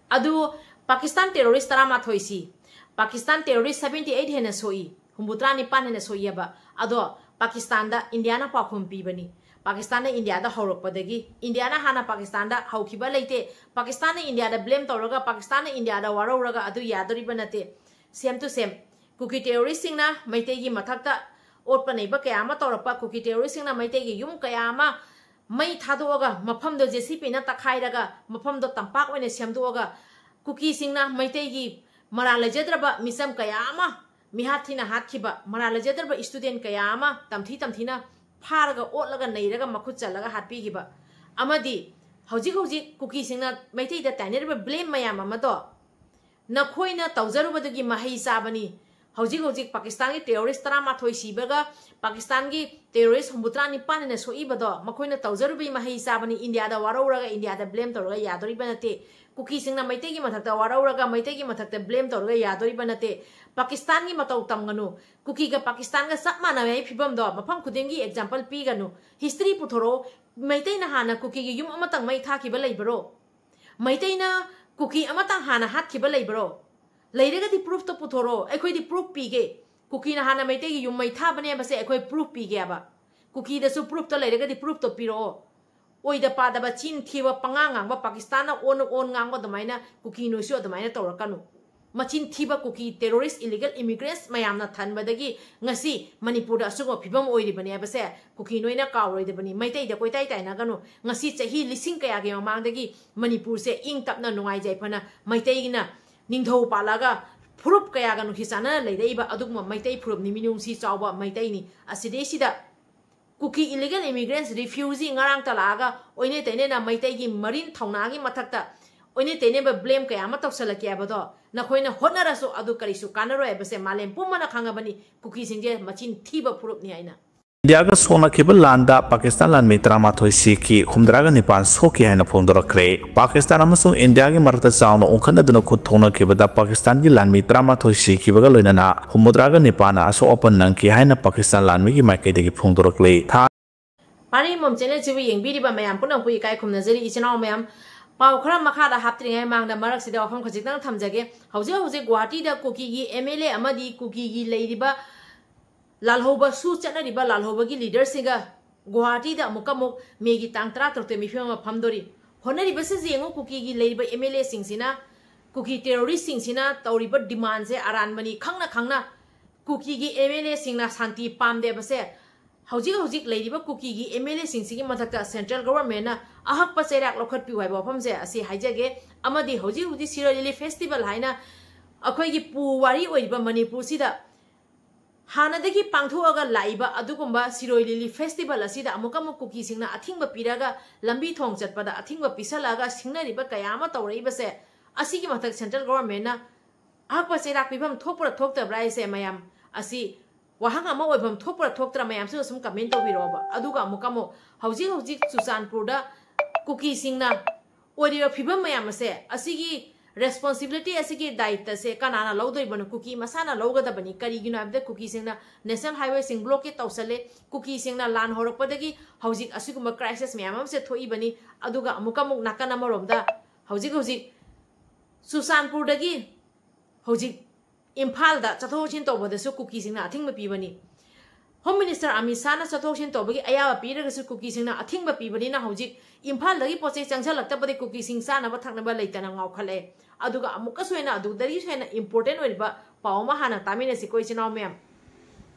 ꯑꯗꯨ Pakistan terrorist ꯇꯔꯥꯃꯥꯊꯣꯏꯁꯤ, Pakistan terrorist seventy eight ꯍꯦꯟꯅ ꯁꯣꯛꯏ, ꯍꯨꯝꯐꯨꯇꯔꯥ ꯅꯤꯄꯥꯟ ꯍꯦꯟꯅ ꯁꯣꯛꯏꯑꯕ꯫ ꯑꯗꯣ ꯄꯥꯀꯤꯁꯇꯥꯟꯗ ꯏꯟꯗꯤꯌꯥꯅ ꯄꯥꯎꯈꯨꯝ ꯄꯤꯕꯅꯤ꯫ ꯄꯥꯀꯤꯁꯇꯥꯟꯅ ꯏꯟꯗꯤꯌꯥꯗ ꯍꯧꯔꯛꯄꯗꯒꯤ, ꯏꯟꯗꯤꯌꯥꯅ ꯍꯥꯟꯅ ꯄꯥꯀꯤꯁꯇꯥꯟꯗ ꯍꯧꯈꯤꯕ ꯂꯩꯇꯦ꯫ ꯄꯥꯀꯤꯁꯇꯥꯟꯅ ꯏꯟꯗꯤꯌꯥꯗ blame ꯇꯧꯔꯒ, ꯄꯥꯀꯤꯁꯇꯥꯟꯅ ꯏꯟꯗꯤꯌꯥꯗ ꯋꯥꯔꯧꯔꯒ ꯑꯗꯨ ꯌꯥꯗꯣꯔꯤꯕ ꯅꯠꯇꯦ꯫ Same to same, Kuki terrorist ꯁꯤꯡꯅ ꯃꯩꯇꯩꯒꯤ ꯃꯊꯛꯇ ꯑꯣꯠꯄ ꯅꯩꯕ ꯀꯌꯥ ꯑꯃ ꯇꯧꯔꯛꯄ, ꯀꯨꯀꯤ terrorist ꯁꯤꯡꯅ ꯃꯩꯇꯩꯒꯤ ꯌꯨꯝ ꯀꯌꯥ ꯑꯃ ꯃꯩ ꯊꯥꯗꯣꯛꯑꯒ ꯃꯐꯝꯗꯣ J C B ꯅ ꯇꯛꯈꯥꯏꯔꯒ ꯃꯐꯝꯗꯣ ꯇꯝꯄꯥꯛ ꯑꯣꯏꯅ ꯁꯦꯝꯗꯣꯛꯑꯒ ꯀꯨꯀꯤꯁꯤꯡꯅ ꯃꯩꯇꯩꯒꯤ ꯃꯔꯥꯜ ꯂꯩꯖꯗ꯭ꯔꯕ ꯃꯤꯆꯝ ꯀꯌꯥ ꯑꯃ ꯃꯤꯍꯥꯠ ꯊꯤꯅ ꯍꯥꯠꯈꯤꯕ, ꯃꯔꯥꯜ ꯂꯩꯖꯗ꯭ꯔꯕ student ꯀꯌꯥ ꯑꯃ ꯇꯝꯊꯤ ꯇꯝꯊꯤꯅ ꯐꯥꯔꯒ, ꯑꯣꯠꯂꯒ, ꯅꯩꯔꯒ, ꯃꯈꯨꯠ ꯆꯜꯂꯒ ꯍꯥꯠꯄꯤꯈꯤꯕ, ꯑꯃꯗꯤ ꯍꯧꯖꯤꯛ ꯍꯧꯖꯤꯛ ꯀꯨꯀꯤꯁꯤꯡꯅ ꯃꯩꯇꯩꯗ ꯇꯥꯏꯅꯔꯤꯕ blame ꯃꯌꯥꯝ ꯑꯃꯗꯣ ꯅꯈꯣꯏꯅ ꯇꯧꯖꯔꯨꯕꯗꯨꯒꯤ ꯃꯍꯩ ꯆꯥꯕꯅꯤ꯫ ꯍꯧꯖꯤꯛ ꯍꯧꯖꯤꯛ ꯄꯥꯀꯤꯁꯇꯥꯟꯒꯤ terrorist ꯇꯔꯥꯃꯥꯊꯣꯏ ꯁꯤꯕꯒ ꯄꯥꯀꯤꯁꯇꯥꯟꯒꯤ terrorist ꯍꯨꯝꯐꯨꯇꯔꯥ ꯅꯤꯄꯥꯟ ꯍꯦꯟꯅ ꯁꯣꯛꯏꯕꯗꯣ ꯃꯈꯣꯏꯅ ꯇꯧꯖꯔꯨꯕꯒꯤ ꯃꯍꯩ ꯆꯥꯕꯅꯤ꯫ ꯏꯟꯗꯤꯌꯥꯗ ꯋꯥꯔꯧꯔꯒ ꯏꯟꯗꯤꯌꯥꯗ blame ꯇꯧꯔꯒ ꯌꯥꯗꯣꯔꯤꯕ ꯅꯠꯇꯦ꯫ ꯀꯨꯀꯤꯁꯤꯡꯅ ꯃꯩꯇꯩꯒꯤ ꯃꯊꯛꯇ ꯋꯥꯔꯧꯔꯒ ꯃꯩꯇꯩꯒꯤ ꯃꯊꯛꯇ blame ꯇꯧꯔꯒ ꯌꯥꯗꯣꯔꯤꯕ ꯅꯠꯇꯦ꯫ ꯄꯥꯀꯤꯁꯇꯥꯟꯒꯤ ꯃꯇꯧ ꯇꯝꯒꯅꯨ꯫ ꯀꯨꯀꯤꯒ ꯄꯥꯀꯤꯁꯇꯥꯟꯒ ꯆꯞ ꯃꯥꯟꯅꯕꯒꯤ ꯐꯤꯕꯝꯗꯣ ꯃꯐꯝ ꯈꯨꯗꯤꯡꯒꯤ example ꯄꯤꯒꯅꯨ꯫ History ꯄꯨꯊꯣꯔꯛꯑꯣ꯫ ꯃꯩꯇꯩꯅ ꯍꯥꯟꯅ ꯀꯨꯀꯤꯒꯤ ꯌꯨꯝ ꯑꯃꯇꯪ ꯃꯩ ꯊꯥꯈꯤꯕ ꯂꯩꯕꯔꯣ? ꯃꯩꯇꯩꯅ ꯀꯨꯀꯤ ꯑꯃꯇꯪ ꯍꯥꯟꯅ ꯍꯥꯠꯈꯤꯕ ꯂꯩꯕꯔꯣ? ꯂꯩꯔꯒꯗꯤ proof ꯇꯣ ꯄꯨꯊꯣꯔꯛꯑꯣ, ꯑꯩꯈꯣꯏꯗꯤ proof ꯄꯤꯒꯦ꯫ ꯀꯨꯀꯤꯅ ꯍꯥꯟꯅ ꯃꯩꯇꯩꯒꯤ ꯌꯨꯝ ꯃꯩ ꯊꯥꯕꯅꯦ ꯍꯥꯏꯕꯁꯦ ꯑꯩꯈꯣꯏ proof ꯄꯤꯒꯦꯕ꯫ ꯀꯨꯀꯤꯗꯁꯨ proof ꯇꯣ ꯂꯩꯔꯒꯗꯤ proof ꯇꯣ ꯄꯤꯔꯛꯑꯣ꯫ ꯑꯣꯏꯗ ꯄꯥꯗꯕ ꯆꯤꯟ ꯊꯤꯕ ꯄꯉꯥꯡ ꯉꯥꯡꯕ, ꯄꯥꯀꯤꯁꯇꯥꯟꯅ ꯑꯣꯟ ꯑꯣꯟ ꯉꯥꯡꯕ ꯑꯗꯨꯃꯥꯏꯅ ꯀꯨꯀꯤ ꯅꯣꯏꯁꯨ ꯑꯗꯨꯃꯥꯏꯅ ꯇꯧꯔꯛꯀꯅꯨ꯫ ꯃꯆꯤꯟ ꯊꯤꯕ ꯀꯨꯀꯤ terrorist illegal immigrants ꯃꯌꯥꯝꯅ ꯊꯟꯕꯗꯒꯤ ꯉꯁꯤ ꯃꯅꯤꯄꯨꯔꯗ ꯑꯁꯤꯒꯨꯝꯕ ꯐꯤꯕꯝ ꯑꯣꯏꯔꯤꯕꯅꯦ ꯍꯥꯏꯕꯁꯦ ꯀꯨꯀꯤ ꯅꯣꯏꯅ ꯀꯥꯎꯔꯣꯏꯗꯕꯅꯤ꯫ ꯃꯩꯇꯩꯗ ꯀꯣꯏꯇꯥꯏ ꯇꯥꯏꯅꯒꯅꯨ꯫ ꯉꯁꯤ ꯆꯍꯤ ꯂꯤꯁꯤꯡ ꯀꯌꯥꯒꯤ ꯃꯃꯥꯡꯗꯒꯤ ꯃꯅꯤꯄꯨꯔꯁꯦ ꯏꯪ ꯇꯞꯅ ꯅꯨꯡꯉꯥꯏ ꯌꯥꯏꯐꯅ ꯃꯩꯇꯩꯒꯤꯅ ꯅꯤꯡꯊꯧ ꯄꯥꯜꯂꯒ ꯐꯨꯔꯨꯞ ꯀꯌꯥꯒ ꯅꯨꯡꯁꯤ ꯆꯥꯟꯅꯅ ꯂꯩꯔꯛꯏꯕ ꯑꯗꯨꯒꯨꯝꯕ ꯃꯩꯇꯩ ꯐꯨꯔꯨꯞꯅꯤ, ꯃꯤꯅꯨꯡꯁꯤ ꯆꯥꯎꯕ ꯃꯩꯇꯩꯅꯤ꯫ ꯑꯁꯤꯗꯩꯁꯤꯗ ꯀꯨꯀꯤ illegal immigrants, refugee ꯉꯔꯥꯡꯇ ꯂꯥꯛꯑꯒ ꯑꯣꯏꯅ ꯇꯩꯅꯅ ꯃꯩꯇꯩꯒꯤ ꯃꯔꯤꯟ ꯊꯧꯅꯥꯒꯤ ꯃꯊꯛꯇ ꯑꯣꯏꯅ ꯇꯩꯅꯕ blame ꯀꯌꯥ ꯑꯃ ꯇꯧꯁꯜꯂꯛꯀꯦ ꯍꯥꯏꯕꯗꯣ ꯅꯈꯣꯏꯅ ꯍꯣꯠꯅꯔꯁꯨ ꯑꯗꯨ ꯀꯔꯤꯁꯨ ꯀꯥꯟꯅꯔꯣꯏ ꯍꯥꯏꯕꯁꯦ ꯃꯥꯂꯦꯝ ꯄꯨꯝꯕꯅ ꯈꯪꯉꯕꯅꯤ, ꯀꯨꯀꯤꯁꯤꯡꯁꯦ ꯃꯆꯤꯟ ꯊꯤꯕ ꯐꯨꯔꯨꯞꯅꯤ ꯍꯥꯏꯅ꯫ ꯏꯟꯗꯤꯌꯥꯒ ꯁꯣꯛꯅꯈꯤꯕ ꯂꯥꯟꯗ ꯄꯥꯀꯤꯁꯇꯥꯟ ꯂꯥꯟꯃꯤ ꯇꯔꯥꯃꯥꯊꯣꯏ ꯁꯤꯈꯤ, ꯍꯨꯝꯗ꯭ꯔꯥꯒ ꯅꯤꯄꯥꯟ ꯁꯣꯛꯈꯤ ꯍꯥꯏꯅ ꯐꯣꯡꯗꯣꯔꯛꯈ꯭ꯔꯦ꯫ ꯄꯥꯀꯤꯁꯇꯥꯟ ꯑꯃꯁꯨꯡ ꯏꯟꯗꯤꯌꯥꯒꯤ ꯃꯔꯛꯇ ꯆꯥꯎꯅ ꯑꯣꯟꯈꯠꯅꯗꯨꯅ ꯈꯨꯠ ꯊꯣꯛꯅꯈꯤꯕꯗ ꯄꯥꯀꯤꯁꯇꯥꯟꯒꯤ ꯂꯥꯟꯃꯤ ꯇꯔꯥꯃꯥꯊꯣꯏ ꯁꯤꯈꯤꯕꯒ ꯂꯣꯏꯅꯅ ꯍꯨꯝꯐꯨꯇꯔꯥꯒ ꯅꯤꯄꯥꯟꯅ ꯑꯁꯣꯛ ꯑꯄꯟ ꯅꯪꯈꯤ ꯍꯥꯏꯅ ꯄꯥꯀꯤꯁꯇꯥꯟ ꯂꯥꯟꯃꯤꯒꯤ ꯃꯥꯏꯀꯩꯗꯒꯤ ꯐꯣꯡꯗꯣꯔꯛꯂꯤ꯫ ꯊꯥ ꯄꯥꯔꯤꯃꯣꯝ ꯆꯦꯅꯦꯜꯁꯤꯕꯨ ꯌꯦꯡꯕꯤꯔꯤꯕ ꯃꯌꯥꯝ ꯄꯨꯝꯅꯃꯛꯄꯨ ꯏꯀꯥꯏ ꯈꯨꯝꯅꯖꯔꯤ꯫ ꯏꯆꯤꯟ ꯏꯅꯥꯎ ꯃꯌꯥꯝ, ꯄꯥꯎ ꯈꯔ ꯃꯈꯥꯗ ꯍꯥꯞꯇ꯭ꯔꯤꯉꯩ ꯃꯃꯥꯡꯗ ꯃꯔꯛꯁꯤꯗ ꯋꯥꯐꯝ ꯈꯖꯤꯛꯇꯪ ꯊꯝꯖꯒꯦ꯫ ꯍꯧꯖꯤꯛ ꯍꯧꯖꯤꯛ ꯒꯨꯋꯥꯍꯥꯇꯤꯗ ꯀꯨꯀꯤꯒꯤ MLA ꯑꯃꯗꯤ ꯀꯨꯀꯤꯒꯤ ꯂꯩꯔꯤꯕ ꯂꯥꯜꯍꯧꯕ ꯁꯨ ꯆꯠꯅꯔꯤꯕ ꯂꯥꯜꯍꯧꯕꯒꯤ leaderꯁꯤꯡꯒ ꯒꯨꯋꯥꯍꯥꯇꯤꯗ ꯑꯃꯨꯛꯀ ꯑꯃꯨꯛ ꯃꯦꯒꯤ ꯇꯥꯡ ꯇꯔꯥꯇꯔꯨꯛꯇ ꯃꯤꯐꯝ ꯑꯃ ꯐꯝꯗꯣꯔꯤ꯫ ꯍꯣꯠꯅꯔꯤꯕꯁꯤ ꯌꯦꯡꯉꯨ, ꯀꯨꯀꯤꯒꯤ ꯂꯩꯔꯤꯕ MLAꯁꯤꯡꯁꯤꯅ, ꯀꯨꯀꯤ terroristꯁꯤꯡꯁꯤꯅ ꯇꯧꯔꯤꯕ demandꯁꯦ ꯑꯔꯥꯟꯕꯅꯤ ꯈꯪꯅ ꯈꯪꯅ ꯀꯨꯀꯤꯒꯤ MLAꯁꯤꯡꯅ ꯁꯥꯟꯇꯤ ꯄꯥꯝꯗꯦꯕꯁꯦ ꯍꯧꯖꯤꯛ ꯍꯧꯖꯤꯛ ꯂꯩꯔꯤꯕ ꯀꯨꯀꯤꯒꯤ MLAꯁꯤꯡꯁꯤꯒꯤ ꯃꯊꯛꯇ central governmentꯅ ꯑꯍꯛꯄ ꯆꯩꯔꯥꯛ ꯂꯧꯈꯠꯄꯤꯌꯨ ꯍꯥꯏꯕ ꯋꯥꯐꯝꯁꯦ ꯑꯁꯤ ꯍꯥꯏꯖꯒꯦ꯫ ꯑꯃꯗꯤ ꯍꯧꯖꯤꯛ ꯍꯧꯖꯤꯛ ꯁꯤꯔꯣꯏ ꯂꯤꯂꯤ festival ꯍꯥꯏꯅ ꯑꯩꯈꯣꯏꯒꯤ ꯄꯨꯋꯥꯔꯤ ꯑꯣꯏꯔꯤꯕ ꯃꯅꯤꯄꯨꯔꯁꯤꯗ ꯍꯥꯟꯅꯗꯒꯤ ꯄꯥꯡꯊꯣꯛꯑꯒ ꯂꯥꯛꯏꯕ ꯑꯗꯨꯒꯨꯝꯕ ꯁꯤꯔꯣꯏ ꯂꯤꯂꯤ ꯐꯦꯁꯇꯤꯚꯦꯜ ꯑꯁꯤꯗ ꯑꯃꯨꯛꯀ ꯑꯃꯨꯛ ꯀꯨꯀꯤꯁꯤꯡꯅ ꯑꯊꯤꯡꯕ ꯄꯤꯔꯒ ꯂꯝꯕꯤ ꯊꯣꯡ ꯆꯠꯄꯗ ꯑꯊꯤꯡꯕ ꯄꯤꯁꯜꯂꯛꯑꯒ ꯁꯤꯡꯅꯔꯤꯕ ꯀꯌꯥ ꯑꯃ ꯇꯧꯔꯛꯏꯕꯁꯦ, ꯑꯁꯤꯒꯤ ꯃꯊꯛ ꯁꯦꯟꯇ꯭ꯔꯦꯜ ꯒꯣꯚꯔꯟꯃꯦꯟꯠꯅ ꯑꯍꯛꯄ ꯆꯩꯔꯥꯛ ꯄꯤꯐꯝ ꯊꯣꯛꯄ꯭ꯔꯥ ꯊꯣꯛꯇꯕ꯭ꯔꯥ ꯍꯥꯏꯁꯦ ꯃꯌꯥꯝ ꯑꯁꯤ ꯋꯥꯍꯪ ꯑꯃ ꯑꯣꯏꯐꯝ ꯊꯣꯛꯄ꯭ꯔꯥ ꯊꯣꯛꯇ꯭ꯔꯥ ꯃꯌꯥꯝꯁꯨ ꯁꯨꯝ ꯀꯃꯦꯟ ꯇꯧꯕꯤꯔꯛꯑꯣꯕ꯫ ꯑꯗꯨꯒ ꯑꯃꯨꯛꯀ ꯑꯃꯨꯛ ꯍꯧꯖꯤꯛ ꯍꯧꯖꯤꯛ ꯆꯨꯔꯆꯥꯟꯄꯨꯔꯗ ꯀꯨꯀꯤꯁꯤꯡꯅ ꯑꯣꯏꯔꯤꯕ ꯐꯤꯕꯝ ꯃꯌꯥꯝ ꯑꯁꯦ, ꯑꯁꯤꯒꯤ ꯔꯦꯁꯄꯣꯟꯁꯤꯕꯤꯂꯤꯇꯤ, ꯑꯁꯤꯒꯤ ꯗꯥꯌꯤꯠꯇꯁꯦ ꯀꯅꯥꯅ ꯂꯧꯗꯣꯏꯕꯅꯣ? ꯀꯨꯀꯤ ꯃꯁꯥꯅ ꯂꯧꯒꯗꯕꯅꯤ꯫ ꯀꯔꯤꯒꯤꯅꯣ ꯍꯥꯏꯕꯗ ꯀꯨꯀꯤꯁꯤꯡꯅ ꯅꯦꯁꯅꯦꯜ ꯍꯥꯏꯋꯦꯁꯤꯡ ꯕ꯭ꯂꯣꯀꯦꯠ ꯇꯧꯁꯜꯂꯦ꯫ ꯀꯨꯀꯤꯁꯤꯡꯅ ꯂꯥꯟ ꯍꯧꯔꯛꯄꯗꯒꯤ ꯍꯧꯖꯤꯛ ꯑꯁꯤꯒꯨꯝꯕ ꯀ꯭ꯔꯥꯏꯁꯤꯁ ꯃꯌꯥꯝ ꯑꯃꯁꯦ ꯊꯣꯛꯏꯕꯅꯤ꯫ ꯑꯗꯨꯒ ꯑꯃꯨꯛꯀ ꯑꯃꯨꯛ ꯅꯥꯀꯟ ꯑꯃꯔꯣꯝꯗ ꯍꯧꯖꯤꯛ ꯍꯧꯖꯤꯛ ꯆꯨꯔꯆꯥꯟꯄꯨꯔꯗꯒꯤ ꯍꯧꯖꯤꯛ ꯏꯝꯐꯥꯜꯗ ꯆꯠꯊꯣꯛ ꯆꯠꯁꯤꯟ ꯇꯧꯕꯗꯁꯨ ꯀꯨꯀꯤꯁꯤꯡꯅ ꯑꯊꯤꯡꯕ ꯄꯤꯕꯅꯤ꯫ ꯍꯣꯝ ꯃꯤꯅꯤꯁꯇꯔ ꯑꯃꯤꯠ ꯁꯥꯍꯅ ꯆꯠꯊꯣꯛ ꯆꯠꯁꯤꯟ ꯇꯧꯕꯒꯤ ꯑꯌꯥꯕ ꯄꯤꯔꯒꯁꯨ ꯀꯨꯀꯤꯁꯤꯡꯅ ꯑꯊꯤꯡꯕ ꯄꯤꯕꯅꯤꯅ ꯍꯧꯖꯤꯛ ꯏꯝꯐꯥꯜꯗꯒꯤ ꯄꯣꯠ ꯆꯩ ꯆꯪꯁꯤꯜꯂꯛꯇꯕꯗꯤ ꯀꯨꯀꯤꯁꯤꯡ ꯆꯥꯅꯕ ꯊꯛꯅꯕ ꯂꯩꯇꯅ ꯉꯥꯎꯈꯠꯂꯛꯑꯦ꯫ ꯑꯗꯨꯒ ꯑꯃꯨꯛꯀꯁꯨ ꯍꯦꯟꯅ ꯑꯗꯨꯗꯒꯤꯁꯨ ꯍꯦꯟꯅ ꯏꯝꯄꯣꯔꯇꯦꯟ ꯑꯣꯏꯔꯤꯕ ꯄꯥꯎ ꯑꯃ ꯍꯥꯟꯅ ꯇꯥꯃꯤꯟꯅꯁꯤꯀꯣ, ꯏꯆꯤꯟ ꯏꯅꯥꯎ ꯃꯌꯥꯝ꯫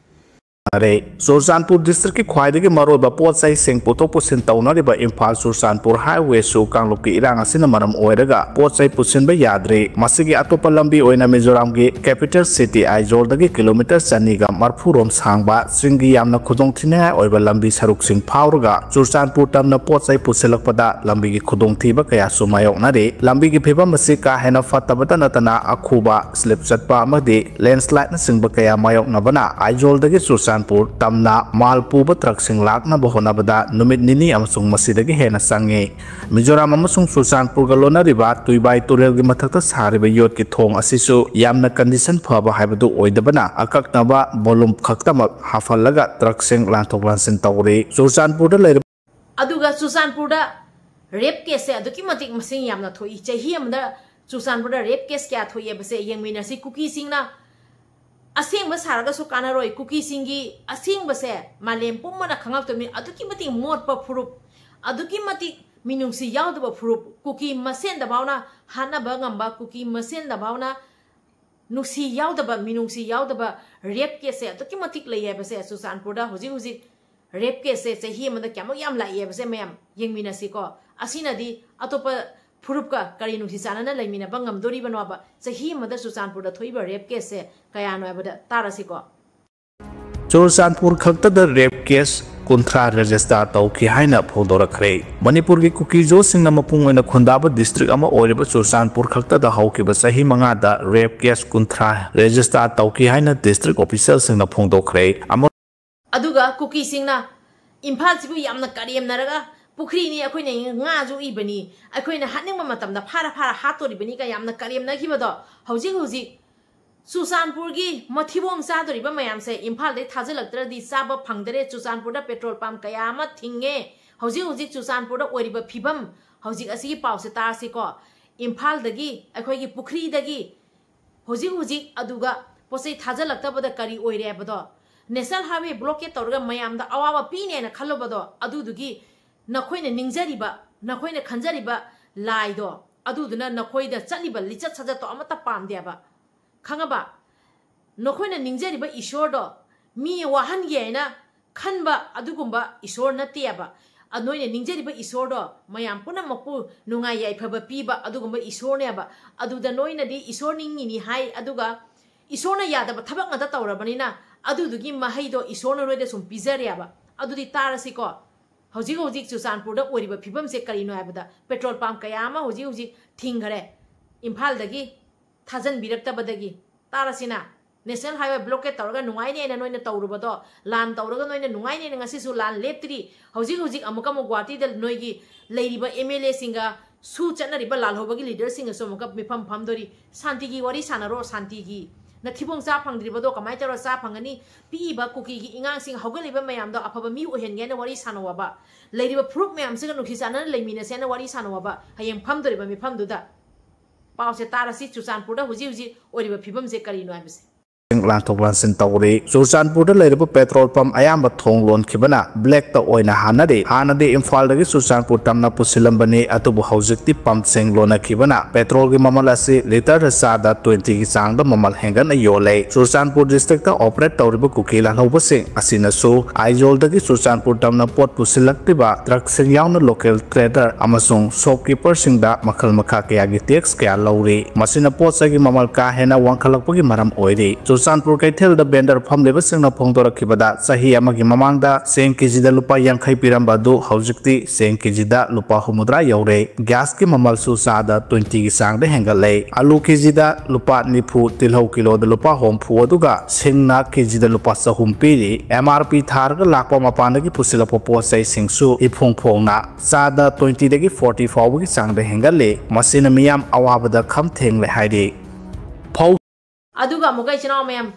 ꯔꯦ꯫ ꯆꯨꯔꯆꯥꯟꯄꯨꯔ ꯗꯤꯁꯇ꯭ꯔꯤꯛꯀꯤ ꯈ꯭ꯋꯥꯏꯗꯒꯤ ꯃꯔꯨꯑꯣꯏꯕ ꯄꯣꯠ ꯆꯩꯁꯤꯡ ꯄꯨꯊꯣꯛ ꯄꯨꯁꯤꯟ ꯇꯧꯅꯔꯤꯕ ꯏꯝꯐꯥꯜ ꯆꯨꯔꯆꯥꯟꯄꯨꯔ ꯍꯥꯏꯋꯦꯁꯨ ꯀꯥꯡꯂꯨꯞꯀꯤ ꯏꯔꯥꯡ ꯑꯁꯤꯅ ꯃꯔꯝ ꯑꯣꯏꯔꯒ ꯄꯣꯠ ꯆꯩ ꯄꯨꯁꯤꯟꯕ ꯌꯥꯗ꯭ꯔꯤ꯫ ꯃꯁꯤꯒꯤ ꯑꯇꯣꯞꯄ ꯂꯝꯕꯤ ꯑꯣꯏꯅ ꯃꯤꯖꯣꯔꯥꯝꯒꯤ ꯀꯦꯄꯤꯇꯦꯜ ꯁꯤꯇꯤ ꯑꯥꯏꯖꯣꯜꯗꯒꯤ ꯀꯤꯂꯣꯃꯤꯇꯔ ꯆꯅꯤꯒ ꯃꯔꯐꯨ ꯔꯣꯝ ꯁꯥꯡꯕ ꯆꯤꯡꯒꯤ ꯌꯥꯝꯅ ꯈꯨꯗꯣꯡꯊꯤꯅꯤꯡꯉꯥꯏ ꯑꯣꯏꯕ ꯂꯝꯕꯤ ꯁꯔꯨꯛꯁꯤꯡ ꯐꯥꯎꯔꯒ ꯆꯨꯔꯆꯥꯟꯄꯨꯔ ꯇꯝꯅ ꯄꯣꯠ ꯆꯩ ꯄꯨꯁꯤꯜꯂꯛꯄꯗ ꯂꯝꯕꯤꯒꯤ ꯈꯨꯗꯣꯡꯊꯤꯕ ꯀꯌꯥꯁꯨ ꯃꯥꯌꯣꯛꯅꯔꯤ꯫ ꯂꯝꯕꯤꯒꯤ ꯐꯤꯕꯝ ꯑꯁꯤ ꯀꯥ ꯍꯦꯟꯅ ꯐꯠꯇꯕꯇ ꯅꯠꯇꯅ ꯑꯈꯨꯕ, ꯁ꯭ꯂꯤꯞ ꯆꯠꯄ ꯑꯃꯗꯤ ꯂꯦꯟꯁꯂꯥꯏꯠꯅꯆꯤꯡꯕ ꯀꯌꯥ ꯃꯥꯌꯣꯛꯅꯕꯅ ꯑꯥꯏꯖꯣꯜꯗꯒꯤ ꯆꯨꯔꯆꯥꯟꯄꯨꯔ ꯇꯝꯅ ꯃꯥꯜ ꯄꯨꯕ ꯇ꯭ꯔꯛꯁꯤꯡ ꯂꯥꯛꯅꯕ ꯍꯣꯠꯅꯕꯗ ꯅꯨꯃꯤꯠ ꯅꯤꯅꯤ ꯑꯃꯁꯨꯡ ꯃꯁꯤꯗꯒꯤ ꯍꯦꯟꯅ ꯆꯪꯉꯤ꯫ ꯃꯤꯖꯣꯔꯥꯝ ꯑꯃꯁꯨꯡ ꯆꯨꯔꯆꯥꯟꯄꯨꯔꯒ ꯂꯣꯟꯅꯔꯤꯕ ꯇꯨꯏꯕꯥꯏ ꯇꯨꯔꯦꯜꯒꯤ ꯃꯊꯛꯇ ꯁꯥꯔꯤꯕ ꯌꯣꯠꯀꯤ ꯊꯣꯡ ꯑꯁꯤꯁꯨ ꯌꯥꯝꯅ ꯀꯟꯗꯤꯁꯟ ꯐꯕ ꯍꯥꯏꯕꯗꯨ ꯑꯣꯏꯗꯕꯅ ꯑꯀꯛꯅꯕ ꯚꯣꯂꯨꯝ ꯈꯛꯇꯃꯛ ꯍꯥꯞꯍꯜꯂꯒ ꯇ꯭ꯔꯛꯁꯤꯡ ꯂꯥꯟꯊꯣꯛ ꯂꯥꯟꯁꯤꯟ ꯇꯧꯔꯤ꯫ ꯆꯨꯔꯆꯥꯟꯄꯨꯔꯗ ꯂꯩꯔꯤꯕ ꯑꯗꯨꯒ ꯆꯨꯔꯆꯥꯟꯄꯨꯔꯗ ꯔꯦꯞ ꯀꯦꯁꯁꯦ ꯑꯗꯨꯛꯀꯤ ꯃꯇꯤꯛ ꯃꯁꯤꯡ ꯌꯥꯝꯅ ꯊꯣꯛꯏ꯫ ꯆꯍꯤ ꯑꯃꯗ ꯆꯨꯔꯆꯥꯟꯄꯨꯔꯗ ꯔꯦꯞ ꯀꯦꯁ ꯀꯌꯥ ꯊꯣꯛꯏ ꯍꯥꯏꯕꯁꯦ ꯌꯦꯡꯃꯤꯟꯅꯁꯤ꯫ ꯀꯨꯀꯤꯁꯤꯡꯅ ꯑꯁꯦꯡꯕ ꯁꯥꯔꯒꯁꯨ ꯀꯥꯟꯅꯔꯣꯏ꯫ ꯀꯨꯀꯤꯁꯤꯡꯒꯤ ꯑꯁꯦꯡꯕꯁꯦ ꯃꯥꯂꯦꯝ ꯄꯨꯝꯕꯅ ꯈꯪꯉꯛꯇꯣꯏꯅꯤ꯫ ꯑꯗꯨꯛꯀꯤ ꯃꯇꯤꯛ ꯃꯣꯠꯄ ꯐꯨꯔꯨꯞ, ꯑꯗꯨꯛꯀꯤ ꯃꯇꯤꯛ ꯃꯤꯅꯨꯡꯁꯤ ꯌꯥꯎꯗꯕ ꯐꯨꯔꯨꯞ, ꯀꯨꯀꯤ ꯃꯁꯦꯟꯗꯐꯥꯎꯅ ꯍꯥꯠꯅꯕ ꯉꯝꯕ, ꯀꯨꯀꯤ ꯃꯁꯦꯟꯗꯐꯥꯎꯅ ꯅꯨꯡꯁꯤ ꯌꯥꯎꯗꯕ, ꯃꯤꯅꯨꯡꯁꯤ ꯌꯥꯎꯗꯕ ꯔꯦꯞ ꯀꯦꯁꯁꯦ ꯑꯗꯨꯛꯀꯤ ꯃꯇꯤꯛ ꯂꯩ ꯍꯥꯏꯕꯁꯦ ꯆꯨꯔꯆꯥꯟꯄꯨꯔꯗ ꯍꯧꯖꯤꯛ ꯍꯧꯖꯤꯛ ꯔꯦꯞ ꯀꯦꯁꯁꯦ ꯆꯍꯤ ꯑꯃꯗ ꯀꯌꯥꯃꯨꯛ ꯌꯥꯝ ꯂꯥꯛꯏ ꯍꯥꯏꯕꯁꯦ ꯃꯌꯥꯝ ꯌꯦꯡꯃꯤꯟꯅꯁꯤꯀꯣ꯫ ꯑꯁꯤꯅꯗꯤ ꯑꯇꯣꯞꯄ ꯐꯨꯔꯨꯞꯀ ꯀꯔꯤ ꯅꯨꯡꯁꯤ ꯆꯥꯟꯅꯅ ꯂꯩꯃꯤꯟꯅꯕ ꯉꯝꯗꯣꯔꯤꯕꯅꯣꯕ? ꯆꯍꯤ ꯑꯃꯗ ꯆꯨꯔꯆꯥꯟꯄꯨꯔꯗ ꯊꯣꯛꯏꯕ ꯔꯦꯞ ꯀꯦꯁꯁꯦ ꯀꯌꯥꯅꯣ ꯍꯥꯏꯕꯗ ꯇꯥꯔꯁꯤꯀꯣ꯫ ꯆꯨꯔꯆꯥꯟꯄꯨꯔ ꯈꯛꯇꯗ ꯔꯦꯞ ꯀꯦꯁ ꯀꯨꯟꯊ꯭ꯔꯥ ꯔꯦꯖꯤꯁꯇꯥꯔ ꯇꯧꯈꯤ ꯍꯥꯏꯅ ꯐꯣꯡꯗꯣꯔꯛꯈ꯭ꯔꯦ꯫ ꯃꯅꯤꯄꯨꯔꯒꯤ ꯀꯨꯀꯤꯖꯣꯁꯤꯡꯅ ꯃꯄꯨꯡ ꯑꯣꯏꯅ ꯈꯨꯟꯗꯥꯕ ꯗꯤꯁꯇ꯭ꯔꯤꯛ ꯑꯃ ꯑꯣꯏꯔꯤꯕ ꯆꯨꯔꯆꯥꯟꯄꯨꯔ ꯈꯛꯇꯗ ꯍꯧꯈꯤꯕ ꯆꯍꯤ ꯃꯉꯥꯗ ꯔꯦꯞ ꯀꯦꯁ ꯀꯨꯟꯊ꯭ꯔꯥ ꯔꯦꯖꯤꯁꯇꯥꯔ ꯇꯧꯈꯤ ꯍꯥꯏꯅ ꯗꯤꯁꯇ꯭ꯔꯤꯛ ꯑꯣꯐꯤꯁꯤꯌꯦꯜꯁꯤꯡꯅ ꯐꯣꯡꯗꯣꯛꯈ꯭ꯔꯦ꯫ ꯑꯃ ꯑꯗꯨꯒ ꯀꯨꯀꯤꯁꯤꯡꯅ ꯏꯝꯐꯥꯜꯁꯤꯕꯨ ꯌꯥꯝꯅ ꯀꯔꯦꯝꯅꯔꯒ, "ꯄꯨꯈ꯭ꯔꯤꯅꯤ, ꯑꯩꯈꯣꯏꯅ ꯉꯥꯁꯨ ꯏꯕꯅꯤ, ꯑꯩꯈꯣꯏꯅ ꯍꯥꯠꯅꯤꯡꯕ ꯃꯇꯝꯗ ꯐꯥꯔ ꯐꯥꯔ ꯍꯥꯠꯇꯣꯔꯤꯕꯅꯤꯒ" ꯌꯥꯝꯅ ꯀꯔꯦꯝꯅꯈꯤꯕꯗꯣ, ꯍꯧꯖꯤꯛ ꯍꯧꯖꯤꯛ ꯆꯨꯔꯆꯥꯟꯄꯨꯔꯒꯤ ꯃꯊꯤꯕꯣꯡ ꯆꯥꯗꯣꯔꯤꯕ ꯃꯌꯥꯝꯁꯦ ꯏꯝꯐꯥꯜꯗꯩ ꯊꯥꯖꯤꯜꯂꯛꯇ꯭ꯔꯗꯤ ꯆꯥꯕ ꯐꯪꯗꯔꯦ꯫ ꯆꯨꯔꯆꯥꯟꯄꯨꯔꯗ ꯄꯦꯇ꯭ꯔꯣꯜ ꯄꯝ ꯀꯌꯥ ꯑꯃ ꯊꯤꯡꯉꯦ꯫ ꯍꯧꯖꯤꯛ ꯍꯧꯖꯤꯛ ꯆꯨꯔꯆꯥꯟꯄꯨꯔꯗ ꯑꯣꯏꯔꯤꯕ ꯐꯤꯕꯝ, ꯍꯧꯖꯤꯛ ꯑꯁꯤꯒꯤ ꯄꯥꯎꯁꯦ ꯇꯥꯔꯁꯤꯀꯣ꯫ ꯏꯝꯐꯥꯜꯗꯒꯤ, ꯑꯩꯈꯣꯏꯒꯤ ꯄꯨꯈ꯭ꯔꯤꯗꯒꯤ ꯍꯧꯖꯤꯛ ꯍꯧꯖꯤꯛ, ꯑꯗꯨꯒ ꯄꯣꯠ ꯆꯩ ꯊꯥꯖꯤꯜꯂꯛꯇꯕꯗ ꯀꯔꯤ ꯑꯣꯏꯔꯦ ꯍꯥꯏꯕꯗꯣ, ꯅꯦꯁꯅꯦꯜ ꯍꯥꯏꯋꯦ ꯕ꯭ꯂꯣꯀꯦꯠ ꯇꯧꯔꯒ ꯃꯌꯥꯝꯗ ꯑꯋꯥꯕ ꯄꯤꯅꯦꯅ ꯈꯜꯂꯨꯕꯗꯣ, ꯑꯗꯨꯗꯨꯒꯤ ꯅꯈꯣꯏꯅ ꯅꯤꯡꯖꯔꯤꯕ, ꯅꯈꯣꯏꯅ ꯈꯟꯖꯔꯤꯕ ꯂꯥꯏꯗꯣ, ꯑꯗꯨꯗꯨꯅ ꯅꯈꯣꯏꯗ ꯆꯠꯂꯤꯕ ꯂꯤꯆꯠ ꯁꯥꯖꯠꯇꯣ ꯑꯃꯠꯇ ꯄꯥꯝꯗꯦꯕ꯫ ꯈꯪꯉꯕ? ꯅꯈꯣꯏꯅ ꯅꯤꯡꯖꯔꯤꯕ ꯏꯁꯣꯔꯗꯣ ꯃꯤ ꯋꯥꯍꯟꯒꯦ ꯍꯥꯏꯅ ꯈꯟꯕ ꯑꯗꯨꯒꯨꯝꯕ ꯏꯁꯣꯔ ꯅꯠꯇꯦꯕ꯫ ꯑ, ꯅꯣꯏꯅ ꯅꯤꯡꯖꯔꯤꯕ ꯏꯁꯣꯔꯗꯣ ꯃꯌꯥꯝ ꯄꯨꯝꯅꯃꯛꯄꯨ ꯅꯨꯡꯉꯥꯏ ꯌꯥꯏꯐꯕ ꯄꯤꯕ ꯑꯗꯨꯒꯨꯝꯕ ꯏꯁꯣꯔꯅꯦꯕ꯫ ꯑꯗꯨꯗ ꯅꯣꯏꯅꯗꯤ ꯏꯁꯣꯔ ꯅꯤꯡꯉꯤꯅꯤ ꯍꯥꯏ, ꯑꯗꯨꯒ ꯏꯁꯣꯔꯅ ꯌꯥꯗꯕ ꯊꯕꯛ ꯉꯥꯛꯇ ꯇꯧꯔꯕꯅꯤꯅ ꯑꯗꯨꯗꯨꯒꯤ ꯃꯍꯩꯗꯣ ꯏꯁꯣꯔꯅ ꯅꯣꯏꯗ ꯁꯨꯝ ꯄꯤꯖꯔꯦꯕ꯫ ꯑꯗꯨꯗꯤ ꯇꯥꯔꯁꯤꯀꯣ꯫ ꯍꯧꯖꯤꯛ ꯍꯧꯖꯤꯛ ꯆꯨꯔꯆꯥꯟꯄꯨꯔꯗ ꯑꯣꯏꯔꯤꯕ ꯐꯤꯕꯝꯁꯦ ꯀꯔꯤꯅꯣ ꯍꯥꯏꯕꯗ, ꯄꯦꯇ꯭ꯔꯣꯜ ꯄꯝ ꯀꯌꯥ ꯑꯃ ꯍꯧꯖꯤꯛ ꯍꯧꯖꯤꯛ ꯊꯤꯡꯈꯔꯦ ꯏꯝꯐꯥꯜꯗꯒꯤ ꯊꯥꯖꯟꯕꯤꯔꯛꯇꯕꯗꯒꯤ꯫ ꯇꯥꯔꯁꯤꯅ, ꯅꯦꯁꯅꯦꯜ ꯍꯥꯏꯋꯦ ꯕ꯭ꯂꯣꯀꯦꯠ ꯇꯧꯔꯒ ꯅꯨꯡꯉꯥꯏꯅꯦꯅ ꯅꯣꯏꯅ ꯇꯧꯔꯨꯕꯗꯣ, ꯂꯥꯟ ꯇꯧꯔꯒ ꯅꯣꯏꯅ ꯅꯨꯡꯉꯥꯏꯅꯦꯅ ꯉꯁꯤꯁꯨ ꯂꯥꯟ ꯂꯦꯞꯇ꯭ꯔꯤ꯫ ꯍꯧꯖꯤꯛ ꯍꯧꯖꯤꯛ ꯑꯃꯨꯛꯀ ꯑꯃꯨꯛ ꯒꯨꯋꯥꯍꯥꯇꯤꯗ ꯅꯣꯏꯒꯤ ꯂꯩꯔꯤꯕ ꯑꯦꯝ ꯑꯦꯜ ꯑꯦꯁꯤꯡꯒ ꯁꯨ ꯆꯠꯅꯔꯤꯕ ꯂꯥꯜꯍꯧꯕꯒꯤ ꯂꯤꯗꯔꯁꯤꯡꯒꯁꯨ ꯑꯃꯨꯛꯀ ꯃꯤꯐꯝ ꯐꯝꯗꯣꯔꯤ꯫ ꯁꯥꯟꯇꯤꯒꯤ ꯋꯥꯔꯤ ꯁꯥꯟꯅꯔꯣ, ꯁꯥꯟꯇꯤꯒꯤ꯫ ꯅꯊꯤꯕꯣꯡ ꯆꯥ ꯐꯪꯗ꯭ꯔꯤꯕꯗꯣ ꯀꯃꯥꯏꯅ ꯇꯧꯔ ꯆꯥ ꯐꯪꯒꯅꯤ? ꯄꯤꯛꯏꯕ ꯀꯨꯀꯤꯒꯤ ꯏꯉꯥꯡꯁꯤꯡ ꯍꯧꯒꯠꯂꯤꯕ ꯃꯌꯥꯝꯗꯣ ꯑꯐꯕ ꯃꯤ ꯑꯣꯏꯍꯟꯒꯦꯅ ꯋꯥꯔꯤ ꯁꯥꯟꯅꯧ ꯍꯥꯏꯕ꯫ ꯂꯩꯔꯤꯕ ꯐꯨꯔꯨꯞ ꯃꯌꯥꯝꯁꯤꯒ ꯅꯨꯡꯁꯤ ꯆꯥꯟꯅꯅ ꯂꯩꯃꯤꯟꯅꯁꯦꯅ ꯋꯥꯔꯤ ꯁꯥꯟꯅꯧ ꯍꯥꯏꯕ꯫ ꯍꯌꯦꯡ ꯐꯝꯗꯣꯔꯤꯕ ꯃꯤꯐꯝꯗꯨꯗ ꯄꯥꯎꯁꯦ ꯇꯥꯔꯁꯤ, ꯆꯨꯔꯆꯥꯟꯄꯨꯔꯗ ꯍꯧꯖꯤꯛ ꯍꯧꯖꯤꯛ ꯑꯣꯏꯔꯤꯕ ꯐꯤꯕꯝꯁꯦ ꯀꯔꯤꯅꯣ ꯍꯥꯏꯕꯁꯦ꯫ ꯂꯥꯟꯊꯣꯛ ꯂꯥꯟꯁꯤꯟ ꯇꯧꯔꯤ꯫ ꯆꯨꯔꯆꯥꯟꯄꯨꯔꯗ ꯂꯩꯔꯤꯕ ꯄꯦꯇ꯭ꯔꯣꯜ ꯄꯝꯞ ꯑꯌꯥꯝꯕ ꯊꯣꯡ ꯂꯣꯟꯈꯤꯕꯅ ꯕ꯭ꯂꯦꯛꯇ ꯑꯣꯏꯅ ꯍꯥꯟꯅꯔꯤ꯫ ꯍꯥꯟꯅꯗꯤ ꯏꯝꯐꯥꯜꯗꯒꯤ ꯆꯨꯔꯆꯥꯟꯄꯨꯔ ꯇꯝꯅ ꯄꯨꯁꯤꯜꯂꯝꯕꯅꯤ, ꯑꯗꯨꯕꯨ ꯍꯧꯖꯤꯛꯇꯤ ꯄꯝꯞꯁꯤꯡ ꯂꯣꯟꯅꯈꯤꯕꯅ ꯄꯦꯇ꯭ꯔꯣꯜꯒꯤ ꯃꯃꯜ ꯑꯁꯤ ꯂꯤꯇꯔꯗ ꯆꯥꯗ ꯇ꯭ꯋꯦꯟꯇꯤꯒꯤ ꯆꯥꯡꯗ ꯃꯃꯜ ꯍꯦꯟꯒꯠꯅ ꯌꯣꯜꯂꯦ꯫ ꯆꯨꯔꯆꯥꯟꯄꯨꯔ ꯗꯤꯁꯇ꯭ꯔꯤꯛꯇ ꯑꯣꯄꯔꯦꯠ ꯇꯧꯔꯤꯕ ꯀꯨꯀꯤ ꯂꯥꯜꯍꯧꯕꯁꯤꯡ ꯑꯁꯤꯅꯁꯨ ꯑꯥꯏꯖꯣꯜꯗꯒꯤ ꯆꯨꯔꯆꯥꯟꯄꯨꯔ ꯇꯝꯅ ꯄꯣꯠ ꯄꯨꯁꯤꯜꯂꯛꯂꯤꯕ ꯇ꯭ꯔꯛꯁꯤꯡ ꯌꯥꯎꯅ ꯂꯣꯀꯦꯜ ꯇ꯭ꯔꯦꯗꯔ ꯑꯃꯁꯨꯡ ꯁꯣꯞꯀꯤꯄꯔꯁꯤꯡꯗ ꯃꯈꯜ ꯃꯈꯥ ꯀꯌꯥꯒꯤ ꯇꯦꯛꯁ ꯀꯌꯥ ꯂꯧꯔꯤ꯫ ꯃꯁꯤꯅ ꯄꯣꯠ ꯆꯩꯒꯤ ꯃꯃꯜ ꯀꯥ ꯍꯦꯟꯅ ꯋꯥꯡꯈꯠꯂꯛꯄꯒꯤ ꯃꯔꯝ ꯑꯣꯏꯔꯤ꯫ ꯆꯨꯔꯆꯥꯟꯄꯨꯔ ꯀꯩꯊꯦꯜꯗ ꯚꯦꯟꯗꯔ ꯐꯝꯂꯤꯕꯁꯤꯡꯅ ꯐꯣꯡꯗꯣꯔꯛꯈꯤꯕꯗ, ꯆꯍꯤ ꯑꯃꯒꯤ ꯃꯃꯥꯡꯗ ꯆꯦꯡ ꯀꯦꯖꯤꯗ ꯂꯨꯄꯥ ꯌꯥꯡꯈꯩ ꯄꯤꯔꯝꯕ ꯑꯗꯨ ꯍꯧꯖꯤꯛꯇꯤ ꯆꯦꯡ ꯀꯦꯖꯤꯗ ꯂꯨꯄꯥ ꯍꯨꯝꯐꯨꯇꯔꯥ ꯌꯧꯔꯦ꯫ ꯒ꯭ꯌꯥꯁꯀꯤ ꯃꯃꯜꯁꯨ ꯆꯥꯗ ꯇ꯭ꯋꯦꯟꯇꯤꯒꯤ ꯆꯥꯡꯗ ꯍꯦꯟꯒꯠꯂꯦ꯫ ꯑꯂꯨ ꯀꯦꯖꯤꯗ ꯂꯨꯄꯥ ꯅꯤꯐꯨ, ꯇꯤꯜꯍꯧ ꯀꯤꯂꯣꯗ ꯂꯨꯄꯥ ꯍꯨꯝꯐꯨ, ꯑꯗꯨꯒ ꯁꯤꯡꯅ ꯀꯦꯖꯤꯗ ꯂꯨꯄꯥ ꯆꯍꯨꯝ ꯄꯤꯔꯤ꯫ ꯑꯦꯝ ꯑꯥꯔ ꯄꯤ ꯊꯥꯔꯒ ꯂꯥꯛꯄ ꯃꯄꯥꯟꯗꯒꯤ ꯄꯨꯁꯤꯜꯂꯛꯄ ꯄꯣꯠ ꯆꯩꯁꯤꯡꯁꯨ ꯏꯐꯣꯡ ꯐꯣꯡꯅ ꯆꯥꯗ ꯇ꯭ꯋꯦꯟꯇꯤꯗꯒꯤ ꯐꯣꯔꯇꯤ ꯐꯥꯎꯕꯒꯤ ꯆꯥꯡꯗ ꯍꯦꯟꯒꯠꯂꯤ꯫ ꯃꯁꯤꯅ ꯃꯤꯌꯥꯝ ꯑꯋꯥꯕꯗ ꯈꯝ ꯊꯦꯡꯂꯦ ꯍꯥꯏꯔꯤ꯫ ꯐꯧ ꯑꯗꯨꯒ ꯑꯃꯨꯛꯀ ꯏꯆꯤꯟ ꯏꯅꯥꯎ ꯃꯌꯥꯝ,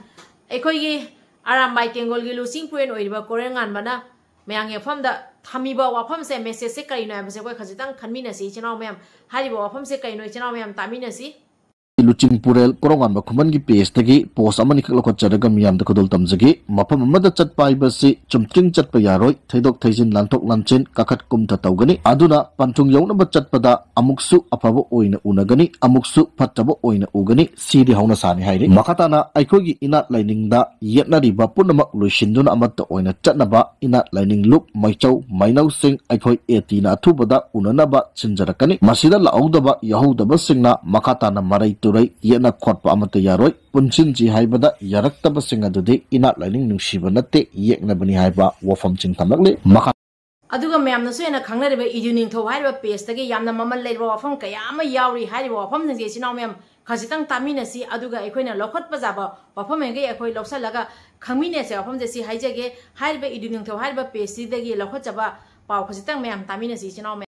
ꯑꯩꯈꯣꯏꯒꯤ ꯑꯔꯥꯝꯕꯥꯏ ꯇꯦꯡꯒꯣꯜꯒꯤ ꯂꯨꯆꯤꯡ ꯄꯨꯔꯦꯟ ꯑꯣꯏꯔꯤꯕ ꯀꯣꯔꯦꯜ ꯉꯥꯟꯕꯅ ꯃꯌꯥꯝꯒꯤ ꯃꯐꯝꯗ ꯊꯝꯃꯤꯕ ꯋꯥꯐꯝꯁꯦ, ꯃꯦꯁꯦꯖꯁꯦ ꯀꯔꯤꯅꯣ ꯍꯥꯏꯕꯁꯦ ꯑꯩꯈꯣꯏ ꯈꯖꯤꯛꯇꯪ ꯈꯟꯃꯤꯟꯅꯁꯤ ꯏꯆꯤꯟ ꯏꯅꯥꯎ ꯃꯌꯥꯝ꯫ ꯍꯥꯏꯔꯤꯕ ꯋꯥꯐꯝꯁꯦ ꯀꯔꯤꯅꯣ ꯏꯆꯤꯟ ꯏꯅꯥꯎ ꯃꯌꯥꯝ ꯇꯥꯃꯤꯟꯅꯁꯤ꯫ ꯂꯨꯆꯤꯡ ꯄꯨꯔꯦꯜ ꯀꯣꯔꯧꯉꯥꯟꯕ ꯈꯨꯃꯟꯒꯤ ꯄꯦꯖꯇꯒꯤ ꯄꯣꯁ ꯑꯃꯅꯤꯈꯛ ꯂꯧꯈꯠꯆꯔꯒ ꯃꯤꯌꯥꯝꯗ ꯈꯨꯗꯣꯜ ꯇꯝꯖꯒꯦ꯫ ꯃꯐꯝ ꯑꯃꯗ ꯆꯠꯄ ꯍꯥꯏꯕꯁꯤ ꯆꯨꯝꯗ꯭ꯔꯤꯡ ꯆꯠꯄ ꯌꯥꯔꯣꯏ, ꯊꯩꯗꯣꯛ ꯊꯩꯖꯤꯟ, ꯂꯥꯟꯊꯣꯛ ꯂꯥꯟꯁꯤꯟ, ꯀꯥꯈꯠ ꯀꯨꯝꯊ ꯇꯧꯒꯅꯤ꯫ ꯑꯗꯨꯅ ꯄꯟꯊꯨꯡ ꯌꯧꯅꯕ ꯆꯠꯄꯗ ꯑꯃꯨꯛꯁꯨ ꯑꯐꯕ ꯑꯣꯏꯅ ꯎꯅꯒꯅꯤ, ꯑꯃꯨꯛꯁꯨ ꯐꯠꯇꯕ ꯑꯣꯏꯅ ꯎꯒꯅꯤ꯫ ꯁꯤꯗꯤ ꯍꯧꯅꯁꯥꯅꯤ ꯍꯥꯏꯔꯤ꯫ ꯃꯈꯥ ꯇꯥꯅ ꯑꯩꯈꯣꯏꯒꯤ ꯏꯅꯥꯠ ꯂꯥꯏꯅꯤꯡꯗ ꯌꯦꯠꯅꯔꯤꯕ ꯄꯨꯝꯅꯃꯛ ꯂꯣꯏꯁꯤꯟꯗꯨꯅ ꯑꯃꯠꯇ ꯑꯣꯏꯅ ꯆꯠꯅꯕ ꯏꯅꯥꯠ ꯂꯥꯏꯅꯤꯡ ꯂꯨꯞ, ꯃꯩꯆꯧ, ꯃꯩꯅꯧꯁꯤꯡ ꯑꯩꯈꯣꯏ ꯑꯦ ꯇꯤꯅ ꯑꯊꯨꯕꯗ ꯎꯅꯅꯕ ꯁꯤꯟꯖꯔꯛꯀꯅꯤ꯫ ꯃꯁꯤꯗ ꯂꯥꯛꯍꯧꯗꯕ ꯌꯥꯍꯧꯗꯕꯁꯤꯡꯅ ꯃꯈꯥ ꯇꯥꯅ ꯃꯔꯩ ꯇꯨꯔꯩ ꯌꯦꯠꯅ ꯈꯣꯠꯄ ꯑꯃꯠꯇ ꯌꯥꯔꯣꯏ꯫ ꯄꯨꯟꯁꯤꯟꯁꯤ ꯍꯥꯏꯕꯗ ꯌꯥꯔꯛꯇꯕꯁꯤꯡ ꯑꯗꯨꯗꯤ ꯏꯅꯥꯠ ꯂꯥꯏꯅꯤꯡ ꯅꯨꯡꯁꯤꯕ ꯅꯠꯇꯦ, ꯌꯦꯛꯅꯕꯅꯤ ꯍꯥꯏꯕ ꯋꯥꯐꯝꯁꯤꯡ ꯊꯝꯂꯛꯂꯤ꯫ ꯃꯈꯥ ꯑꯗꯨꯒ ꯃꯌꯥꯝꯅꯁꯨ ꯍꯦꯟꯅ ꯈꯪꯅꯔꯤꯕ ꯏꯗꯨ ꯅꯤꯡꯊꯧ ꯍꯥꯏꯔꯤꯕ ꯄꯦꯖꯇꯒꯤ ꯌꯥꯝꯅ ꯃꯃꯜ ꯂꯩꯔꯕ ꯋꯥꯐꯝ ꯀꯌꯥ ꯑꯃ ꯌꯥꯎꯔꯤ꯫ ꯍꯥꯏꯔꯤꯕ ꯋꯥꯐꯝꯁꯤꯡꯁꯦ ꯏꯆꯤꯟ ꯏꯅꯥꯎ ꯃꯌꯥꯝ ꯈꯖꯤꯛꯇꯪ ꯇꯥꯃꯤꯟꯅꯁꯤ, ꯑꯗꯨꯒ ꯑꯩꯈꯣꯏꯅ ꯂꯧꯈꯠꯄ ꯌꯥꯕ ꯋꯥꯐꯝ ꯃꯈꯩ ꯑꯩꯈꯣꯏ ꯂꯧꯁꯤꯜꯂꯒ ꯈꯪꯃꯤꯟꯅꯁꯦ꯫ ꯋꯥꯐꯝꯁꯦ ꯁꯤ ꯍꯥꯏꯖꯒꯦ, ꯍꯥꯏꯔꯤꯕ ꯏꯗꯨ ꯅꯤꯡꯊꯧ ꯍꯥꯏꯔꯤꯕ ꯄꯦꯖꯁꯤꯗꯒꯤ ꯂꯧꯈꯠꯆꯕ ꯄꯥꯎ ꯈꯖꯤꯛꯇꯪ ꯃꯌꯥꯝ ꯇꯥꯃꯤꯟꯅꯁꯤ ꯏꯆꯤꯟ ꯏꯅꯥꯎ ꯃꯌꯥꯝ꯫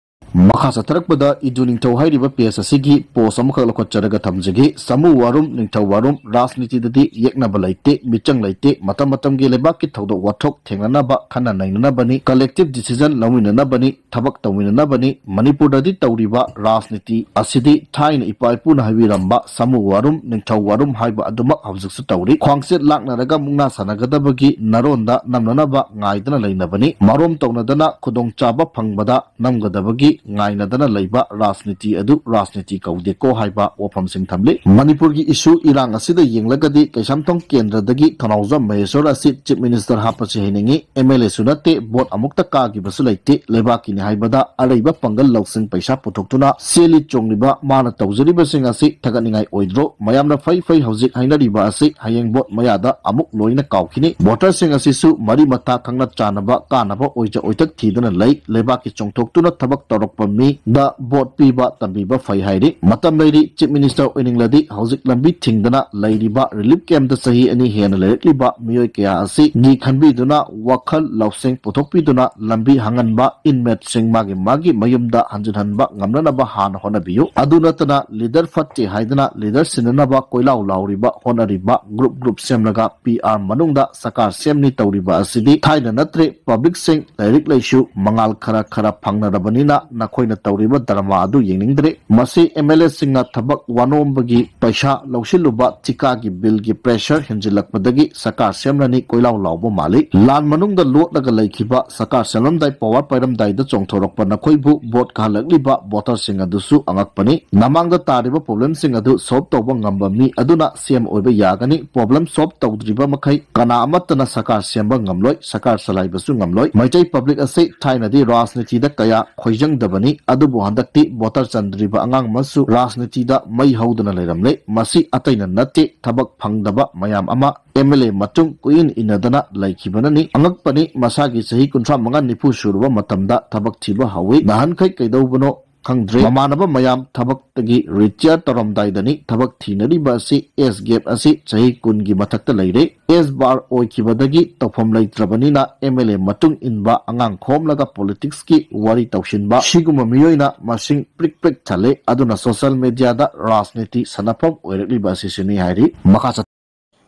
ꯃꯈꯥ ꯆꯠꯊꯔꯛꯄꯗ ꯏꯗꯨ ꯅꯤꯡꯊꯧ ꯍꯥꯏꯔꯤꯕ page ꯑꯁꯤꯒꯤ post ꯑꯃꯈꯛ ꯂꯧꯈꯠꯆꯔꯒ ꯊꯝꯖꯒꯦ꯫ ꯁꯥꯃꯨ ꯋꯥꯔꯨꯝ, ꯅꯤꯡꯊꯧ ꯋꯥꯔꯨꯝ, ꯔꯥꯖꯅꯤꯇꯤꯗꯗꯤ ꯌꯦꯛꯅꯕ ꯂꯩꯇꯦ, ꯃꯤꯆꯪ ꯂꯩꯇꯦ, ꯃꯇꯝ ꯃꯇꯝꯒꯤ ꯂꯩꯕꯥꯛꯀꯤ ꯊꯧꯗꯣꯛ ꯋꯥꯊꯣꯛ ꯊꯦꯡꯅꯅꯕ, ꯈꯟꯅ ꯅꯩꯅꯅꯕꯅꯤ, collective decision ꯂꯧꯃꯤꯟꯅꯅꯕꯅꯤ, ꯊꯕꯛ ꯇꯧꯃꯤꯟꯅꯅꯕꯅꯤ꯫ ꯃꯅꯤꯄꯨꯔꯗꯗꯤ ꯇꯧꯔꯤꯕ ꯔꯥꯖꯅꯤꯇꯤ ꯑꯁꯤꯗꯤ ꯊꯥꯏꯅ ꯏꯄꯥ ꯏꯄꯨꯅ ꯍꯥꯏꯕꯤꯔꯝꯕ ꯁꯥꯃꯨ ꯋꯥꯔꯨꯝ, ꯅꯤꯡꯊꯧ ꯋꯥꯔꯨꯝ ꯍꯥꯏꯕ ꯑꯗꯨꯃꯛ ꯍꯧꯖꯤꯛꯁꯨ ꯇꯧꯔꯤ꯫ ꯈ꯭ꯋꯥꯡꯆꯦꯠ ꯂꯥꯛꯅꯔꯒ ꯃꯨꯛꯅꯥ ꯁꯥꯟꯅꯒꯗꯕꯒꯤ ꯅꯔꯣꯟꯗ ꯅꯝꯅꯅꯕ ꯉꯥꯏꯗꯅ ꯂꯩꯅꯕꯅꯤ꯫ ꯃꯔꯣꯝ ꯇꯧꯅꯗꯅ ꯈꯨꯗꯣꯡꯆꯥꯕ ꯐꯪꯕꯗ ꯅꯝꯒꯗꯕꯒꯤ ꯉꯥꯏꯅꯗꯅ ꯂꯩꯕ ꯔꯥꯖꯅꯤꯇꯤ ꯑꯗꯨ ꯔꯥꯖꯅꯤꯇꯤ ꯀꯧꯗꯦꯀꯣ ꯍꯥꯏꯕ ꯋꯥꯐꯝꯁꯤꯡ ꯊꯝꯂꯤ꯫ ꯃꯅꯤꯄꯨꯔꯒꯤ issue ꯏꯔꯥꯡ ꯑꯁꯤꯗ ꯌꯦꯡꯂꯒꯗꯤ ꯀꯩꯁꯥꯝꯊꯣꯡ ꯀꯦꯟꯗ꯭ꯔꯗꯒꯤ ꯊꯧꯅꯥꯎꯖꯝ ꯃꯍꯦꯁ꯭ꯋꯔ ꯑꯁꯤ chief minister ꯍꯥꯞꯄꯁꯤ ꯍꯥꯏꯅꯤꯡꯏ꯫ MLAꯁꯨ ꯅꯠꯇꯦ, vote ꯑꯃꯨꯛꯇ ꯀꯥꯈꯤꯕꯁꯨ ꯂꯩꯇꯦ꯫ ꯂꯩꯕꯥꯛꯀꯤꯅꯤ ꯍꯥꯏꯕꯗ ꯑꯔꯩꯕ ꯄꯥꯡꯒꯜ ꯂꯧꯁꯤꯡ ꯄꯩꯁꯥ ꯄꯨꯊꯣꯛꯇꯨꯅ ꯁꯦꯜꯂꯤ ꯆꯣꯡꯂꯤꯕ ꯃꯥꯅ ꯇꯧꯖꯔꯤꯕꯁꯤꯡ ꯑꯁꯤ ꯊꯥꯒꯠꯅꯤꯡꯉꯥꯏ ꯑꯣꯏꯗ꯭ꯔꯣ? ꯃꯌꯥꯝꯅ ꯐꯩ ꯐꯩ ꯍꯧꯖꯤꯛ ꯍꯥꯏꯅꯔꯤꯕ ꯑꯁꯤ ꯍꯌꯦꯡ vote ꯃꯌꯥꯗ ꯑꯃꯨꯛ ꯂꯣꯏꯅ ꯀꯥꯎꯈꯤꯅꯤ꯫ Voterꯁꯤꯡ ꯑꯁꯤꯁꯨ ꯃꯔꯤ ꯃꯇꯥ ꯈꯪꯅ ꯆꯥꯅꯕ ꯀꯥꯅꯕ ꯑꯣꯏꯖ ꯑꯣꯏꯊꯛ ꯊꯤꯗꯨꯅ ꯂꯩ꯫ ꯂꯩꯕꯥꯛꯀꯤ ꯆꯣꯡꯊꯣꯛꯇꯨꯅ ꯊꯕꯛ ꯇꯧꯔꯛꯄ ꯃꯤꯗ vote ꯄꯤꯕ ꯇꯝꯕꯤꯕ ꯐꯩ ꯍꯥꯏꯔꯤ꯫ ꯃꯇꯝ ꯂꯩꯔꯤ꯫ Chief minister ꯑꯣꯏꯅꯤꯡꯂꯗꯤ ꯍꯧꯖꯤꯛ ꯂꯝꯕꯤ ꯊꯤꯡꯗꯅ ꯂꯩꯔꯤꯕ relief campꯇ ꯆꯍꯤ ꯑꯅꯤ ꯍꯦꯟꯅ ꯂꯩꯔꯛꯂꯤꯕ ꯃꯤꯑꯣꯏ ꯀꯌꯥ ꯑꯁꯤꯒꯤ ꯈꯟꯕꯤꯗꯨꯅ ꯋꯥꯈꯜ ꯂꯧꯁꯤꯡ ꯄꯨꯊꯣꯛꯄꯤꯗꯨꯅ ꯂꯝꯕꯤ ꯍꯥꯡꯍꯟꯕ, inmateꯁꯤꯡ ꯃꯥꯒꯤ ꯃꯥꯒꯤ ꯃꯌꯨꯝꯗ ꯍꯟꯖꯤꯟꯍꯟꯕ ꯉꯝꯅꯅꯕ ꯍꯥꯟꯅ ꯍꯣꯠꯅꯕꯤꯌꯨ꯫ ꯑꯗꯨ ꯅꯠꯇꯅ leader ꯐꯠꯇꯦ ꯍꯥꯏꯗꯅ leader ꯁꯤꯟꯅꯅꯕ ꯀꯣꯏꯂꯥꯎ ꯂꯥꯎꯔꯤꯕ ꯍꯣꯠꯅꯔꯤꯕ group group ꯁꯦꯝꯂꯒ PR ꯃꯅꯨꯡꯗ ꯁꯔꯀꯥꯔ ꯁꯦꯝꯅꯤ ꯇꯧꯔꯤꯕ ꯑꯁꯤꯗꯤ ꯊꯥꯏꯅ ꯅꯠꯇ꯭ꯔꯦ꯫ Publicꯁꯤꯡ ꯂꯥꯏꯔꯤꯛ ꯂꯥꯏꯁꯨ ꯃꯉꯥꯜ ꯈꯔ ꯈꯔ ꯐꯪꯅꯔꯕꯅꯤꯅ ꯅꯈꯣꯏꯅ ꯇꯧꯔꯤꯕ drama ꯑꯗꯨ ꯌꯦꯡꯅꯤꯡꯗ꯭ꯔꯦ꯫ ꯃꯁꯤ MLAꯁꯤꯡꯅ ꯊꯕꯛ ꯋꯥꯅꯣꯝꯕꯒꯤ ꯄꯩꯁꯥ ꯂꯧꯁꯤꯜꯂꯨꯕ, ꯊꯤꯀꯥꯒꯤ billꯒꯤ pressure ꯍꯦꯟꯖꯤꯜꯂꯛꯄꯗꯒꯤ ꯁꯔꯀꯥꯔ ꯁꯦꯝꯂꯅꯤ ꯀꯣꯏꯂꯥꯎ ꯂꯥꯎꯕ ꯃꯥꯜꯂꯤ꯫ ꯂꯥꯟ ꯃꯅꯨꯡꯗ ꯂꯣꯠꯂꯒ ꯂꯩꯈꯤꯕ, ꯁꯔꯀꯥꯔ ꯁꯦꯝꯂꯝꯗꯥꯏ power ꯄꯥꯏꯔꯝꯗꯥꯏꯗ ꯆꯣꯡꯊꯣꯔꯛꯄ ꯅꯈꯣꯏꯕꯨ vote ꯀꯥꯍꯜꯂꯛꯂꯤꯕ voterꯁꯤꯡ ꯑꯗꯨꯁꯨ ꯑꯉꯛꯄꯅꯤ꯫ ꯅꯃꯥꯡꯗ ꯇꯥꯔꯤꯕ problemꯁꯤꯡ ꯑꯗꯨ solve ꯇꯧꯕ ꯉꯝꯕ ꯃꯤ ꯑꯗꯨꯅ CM ꯑꯣꯏꯕ ꯌꯥꯒꯅꯤ꯫ Problem solve ꯇꯧꯗ꯭ꯔꯤꯕ ꯃꯈꯩ ꯀꯅꯥ ꯑꯃꯠꯇꯅ ꯁꯔꯀꯥꯔ ꯁꯦꯝꯕ ꯉꯝꯂꯣꯏ, ꯁꯔꯀꯥꯔ ꯆꯂꯥꯏꯕꯁꯨ ꯉꯝꯂꯣꯏ꯫ ꯃꯩꯇꯩ public ꯑꯁꯤ ꯊꯥꯏꯅꯗꯤ ꯔꯥꯖꯅꯤꯇꯤꯗ ꯀꯌꯥ ꯈꯣꯏꯖꯪꯗꯕꯅꯤ, ꯑꯗꯨꯕꯨ ꯍꯟꯗꯛꯇꯤ voter ꯆꯟꯗ꯭ꯔꯤꯕ ꯑꯉꯥꯡ ꯑꯃꯁꯨ ꯔꯥꯖꯅꯤꯇꯤꯗ ꯃꯩ ꯍꯧꯗꯨꯅ ꯂꯩꯔꯝꯂꯦ꯫ ꯃꯁꯤ ꯑꯇꯩꯅ ꯅꯠꯇꯦ, ꯊꯕꯛ ꯐꯪꯗꯕ ꯃꯌꯥꯝ ꯑꯃ MLA ꯃꯇꯨꯡ ꯀꯣꯏꯏꯟ ꯏꯟꯅꯗꯅ ꯂꯩꯈꯤꯕꯅꯅꯤ꯫ ꯑꯉꯛꯄꯅꯤ, ꯃꯁꯥꯒꯤ ꯆꯍꯤ ꯀꯨꯟꯊ꯭ꯔꯥ ꯃꯉꯥ ꯅꯤꯐꯨ ꯁꯨꯔꯕ ꯃꯇꯝꯗ ꯊꯕꯛ ꯊꯤꯕ ꯍꯧꯏ꯫ ꯅꯍꯥꯟꯈꯩ ꯀꯩꯗꯧꯕꯅꯣ ꯈꯪꯗ꯭ꯔꯦ꯫ ꯃꯃꯥꯟꯅꯕ ꯃꯌꯥꯝ ꯊꯕꯛꯇꯒꯤ ꯔꯤꯇꯥꯌꯔ ꯇꯧꯔꯝꯗꯥꯏꯗꯅꯤ ꯊꯕꯛ ꯊꯤꯅꯔꯤꯕ ꯑꯁꯤ꯫ ꯑꯦꯖ ꯒꯦꯞ ꯑꯁꯤ ꯆꯍꯤ ꯀꯨꯟꯒꯤ ꯃꯊꯛꯇ ꯂꯩꯔꯦ꯫ ꯑꯦꯖ ꯕꯥꯔ ꯑꯣꯏꯈꯤꯕꯗꯒꯤ ꯇꯧꯐꯝ ꯂꯩꯇ꯭ꯔꯕꯅꯤꯅ ꯑꯦꯝ ꯑꯦꯜ ꯑꯦ ꯃꯇꯨꯡ ꯏꯟꯕ ꯑꯉꯥꯡ ꯈꯣꯝꯂꯒ ꯄꯣꯂꯤꯇꯤꯛꯁꯀꯤ ꯋꯥꯔꯤ ꯇꯧꯁꯤꯟꯕ ꯁꯤꯒꯨꯝꯕ ꯃꯤꯑꯣꯏꯅ ꯃꯁꯤꯡ ꯄ꯭ꯔꯤꯛ ꯄ꯭ꯔꯤꯛ ꯊꯜꯂꯦ꯫ ꯑꯗꯨꯅ ꯁꯣꯁꯤꯌꯦꯜ ꯃꯦꯗꯤꯌꯥꯗ ꯔꯥꯖꯅꯤꯇꯤ ꯁꯥꯟꯅꯐꯝ ꯑꯣꯏꯔꯛꯂꯤꯕ ꯑꯁꯤꯁꯨꯅꯤ ꯍꯥꯏꯔꯤ꯫ ꯃꯈꯥ ꯆꯠ-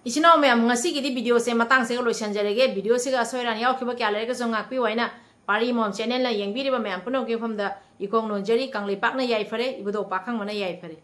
ꯏꯆꯤꯟ ꯏꯅꯥꯎ ꯃꯌꯥꯝ, ꯉꯁꯤꯒꯤꯗꯤ ꯚꯤꯗꯤꯑꯣꯁꯦ ꯃꯇꯥꯡꯁꯤꯒ ꯂꯣꯏꯁꯤꯟꯖꯔꯒꯦ꯫ ꯚꯤꯗꯤꯑꯣꯁꯤꯒ ꯑꯁꯣꯏ ꯑꯔꯥꯟ ꯌꯥꯎꯈꯤꯕ ꯀꯌꯥ ꯂꯩꯔꯒꯁꯨ ꯉꯥꯛꯄꯤꯌꯨ ꯍꯥꯏꯅ ꯄꯥꯔꯤ ꯃꯣꯝ ꯆꯦꯅꯦꯜꯅ ꯌꯦꯡꯕꯤꯔꯤꯕ ꯃꯌꯥꯝ ꯄꯨꯝꯅꯃꯛꯀꯤ ꯃꯐꯝꯗ ꯏꯀꯣꯡ ꯅꯣꯟꯖꯔꯤ꯫ ꯀꯪꯂꯩꯄꯥꯛꯅ ꯌꯥꯏꯐꯔꯦ, ꯏꯕꯨꯙꯧ ꯄꯥꯈꯪꯕꯅ ꯌꯥꯏꯐꯔꯦ꯫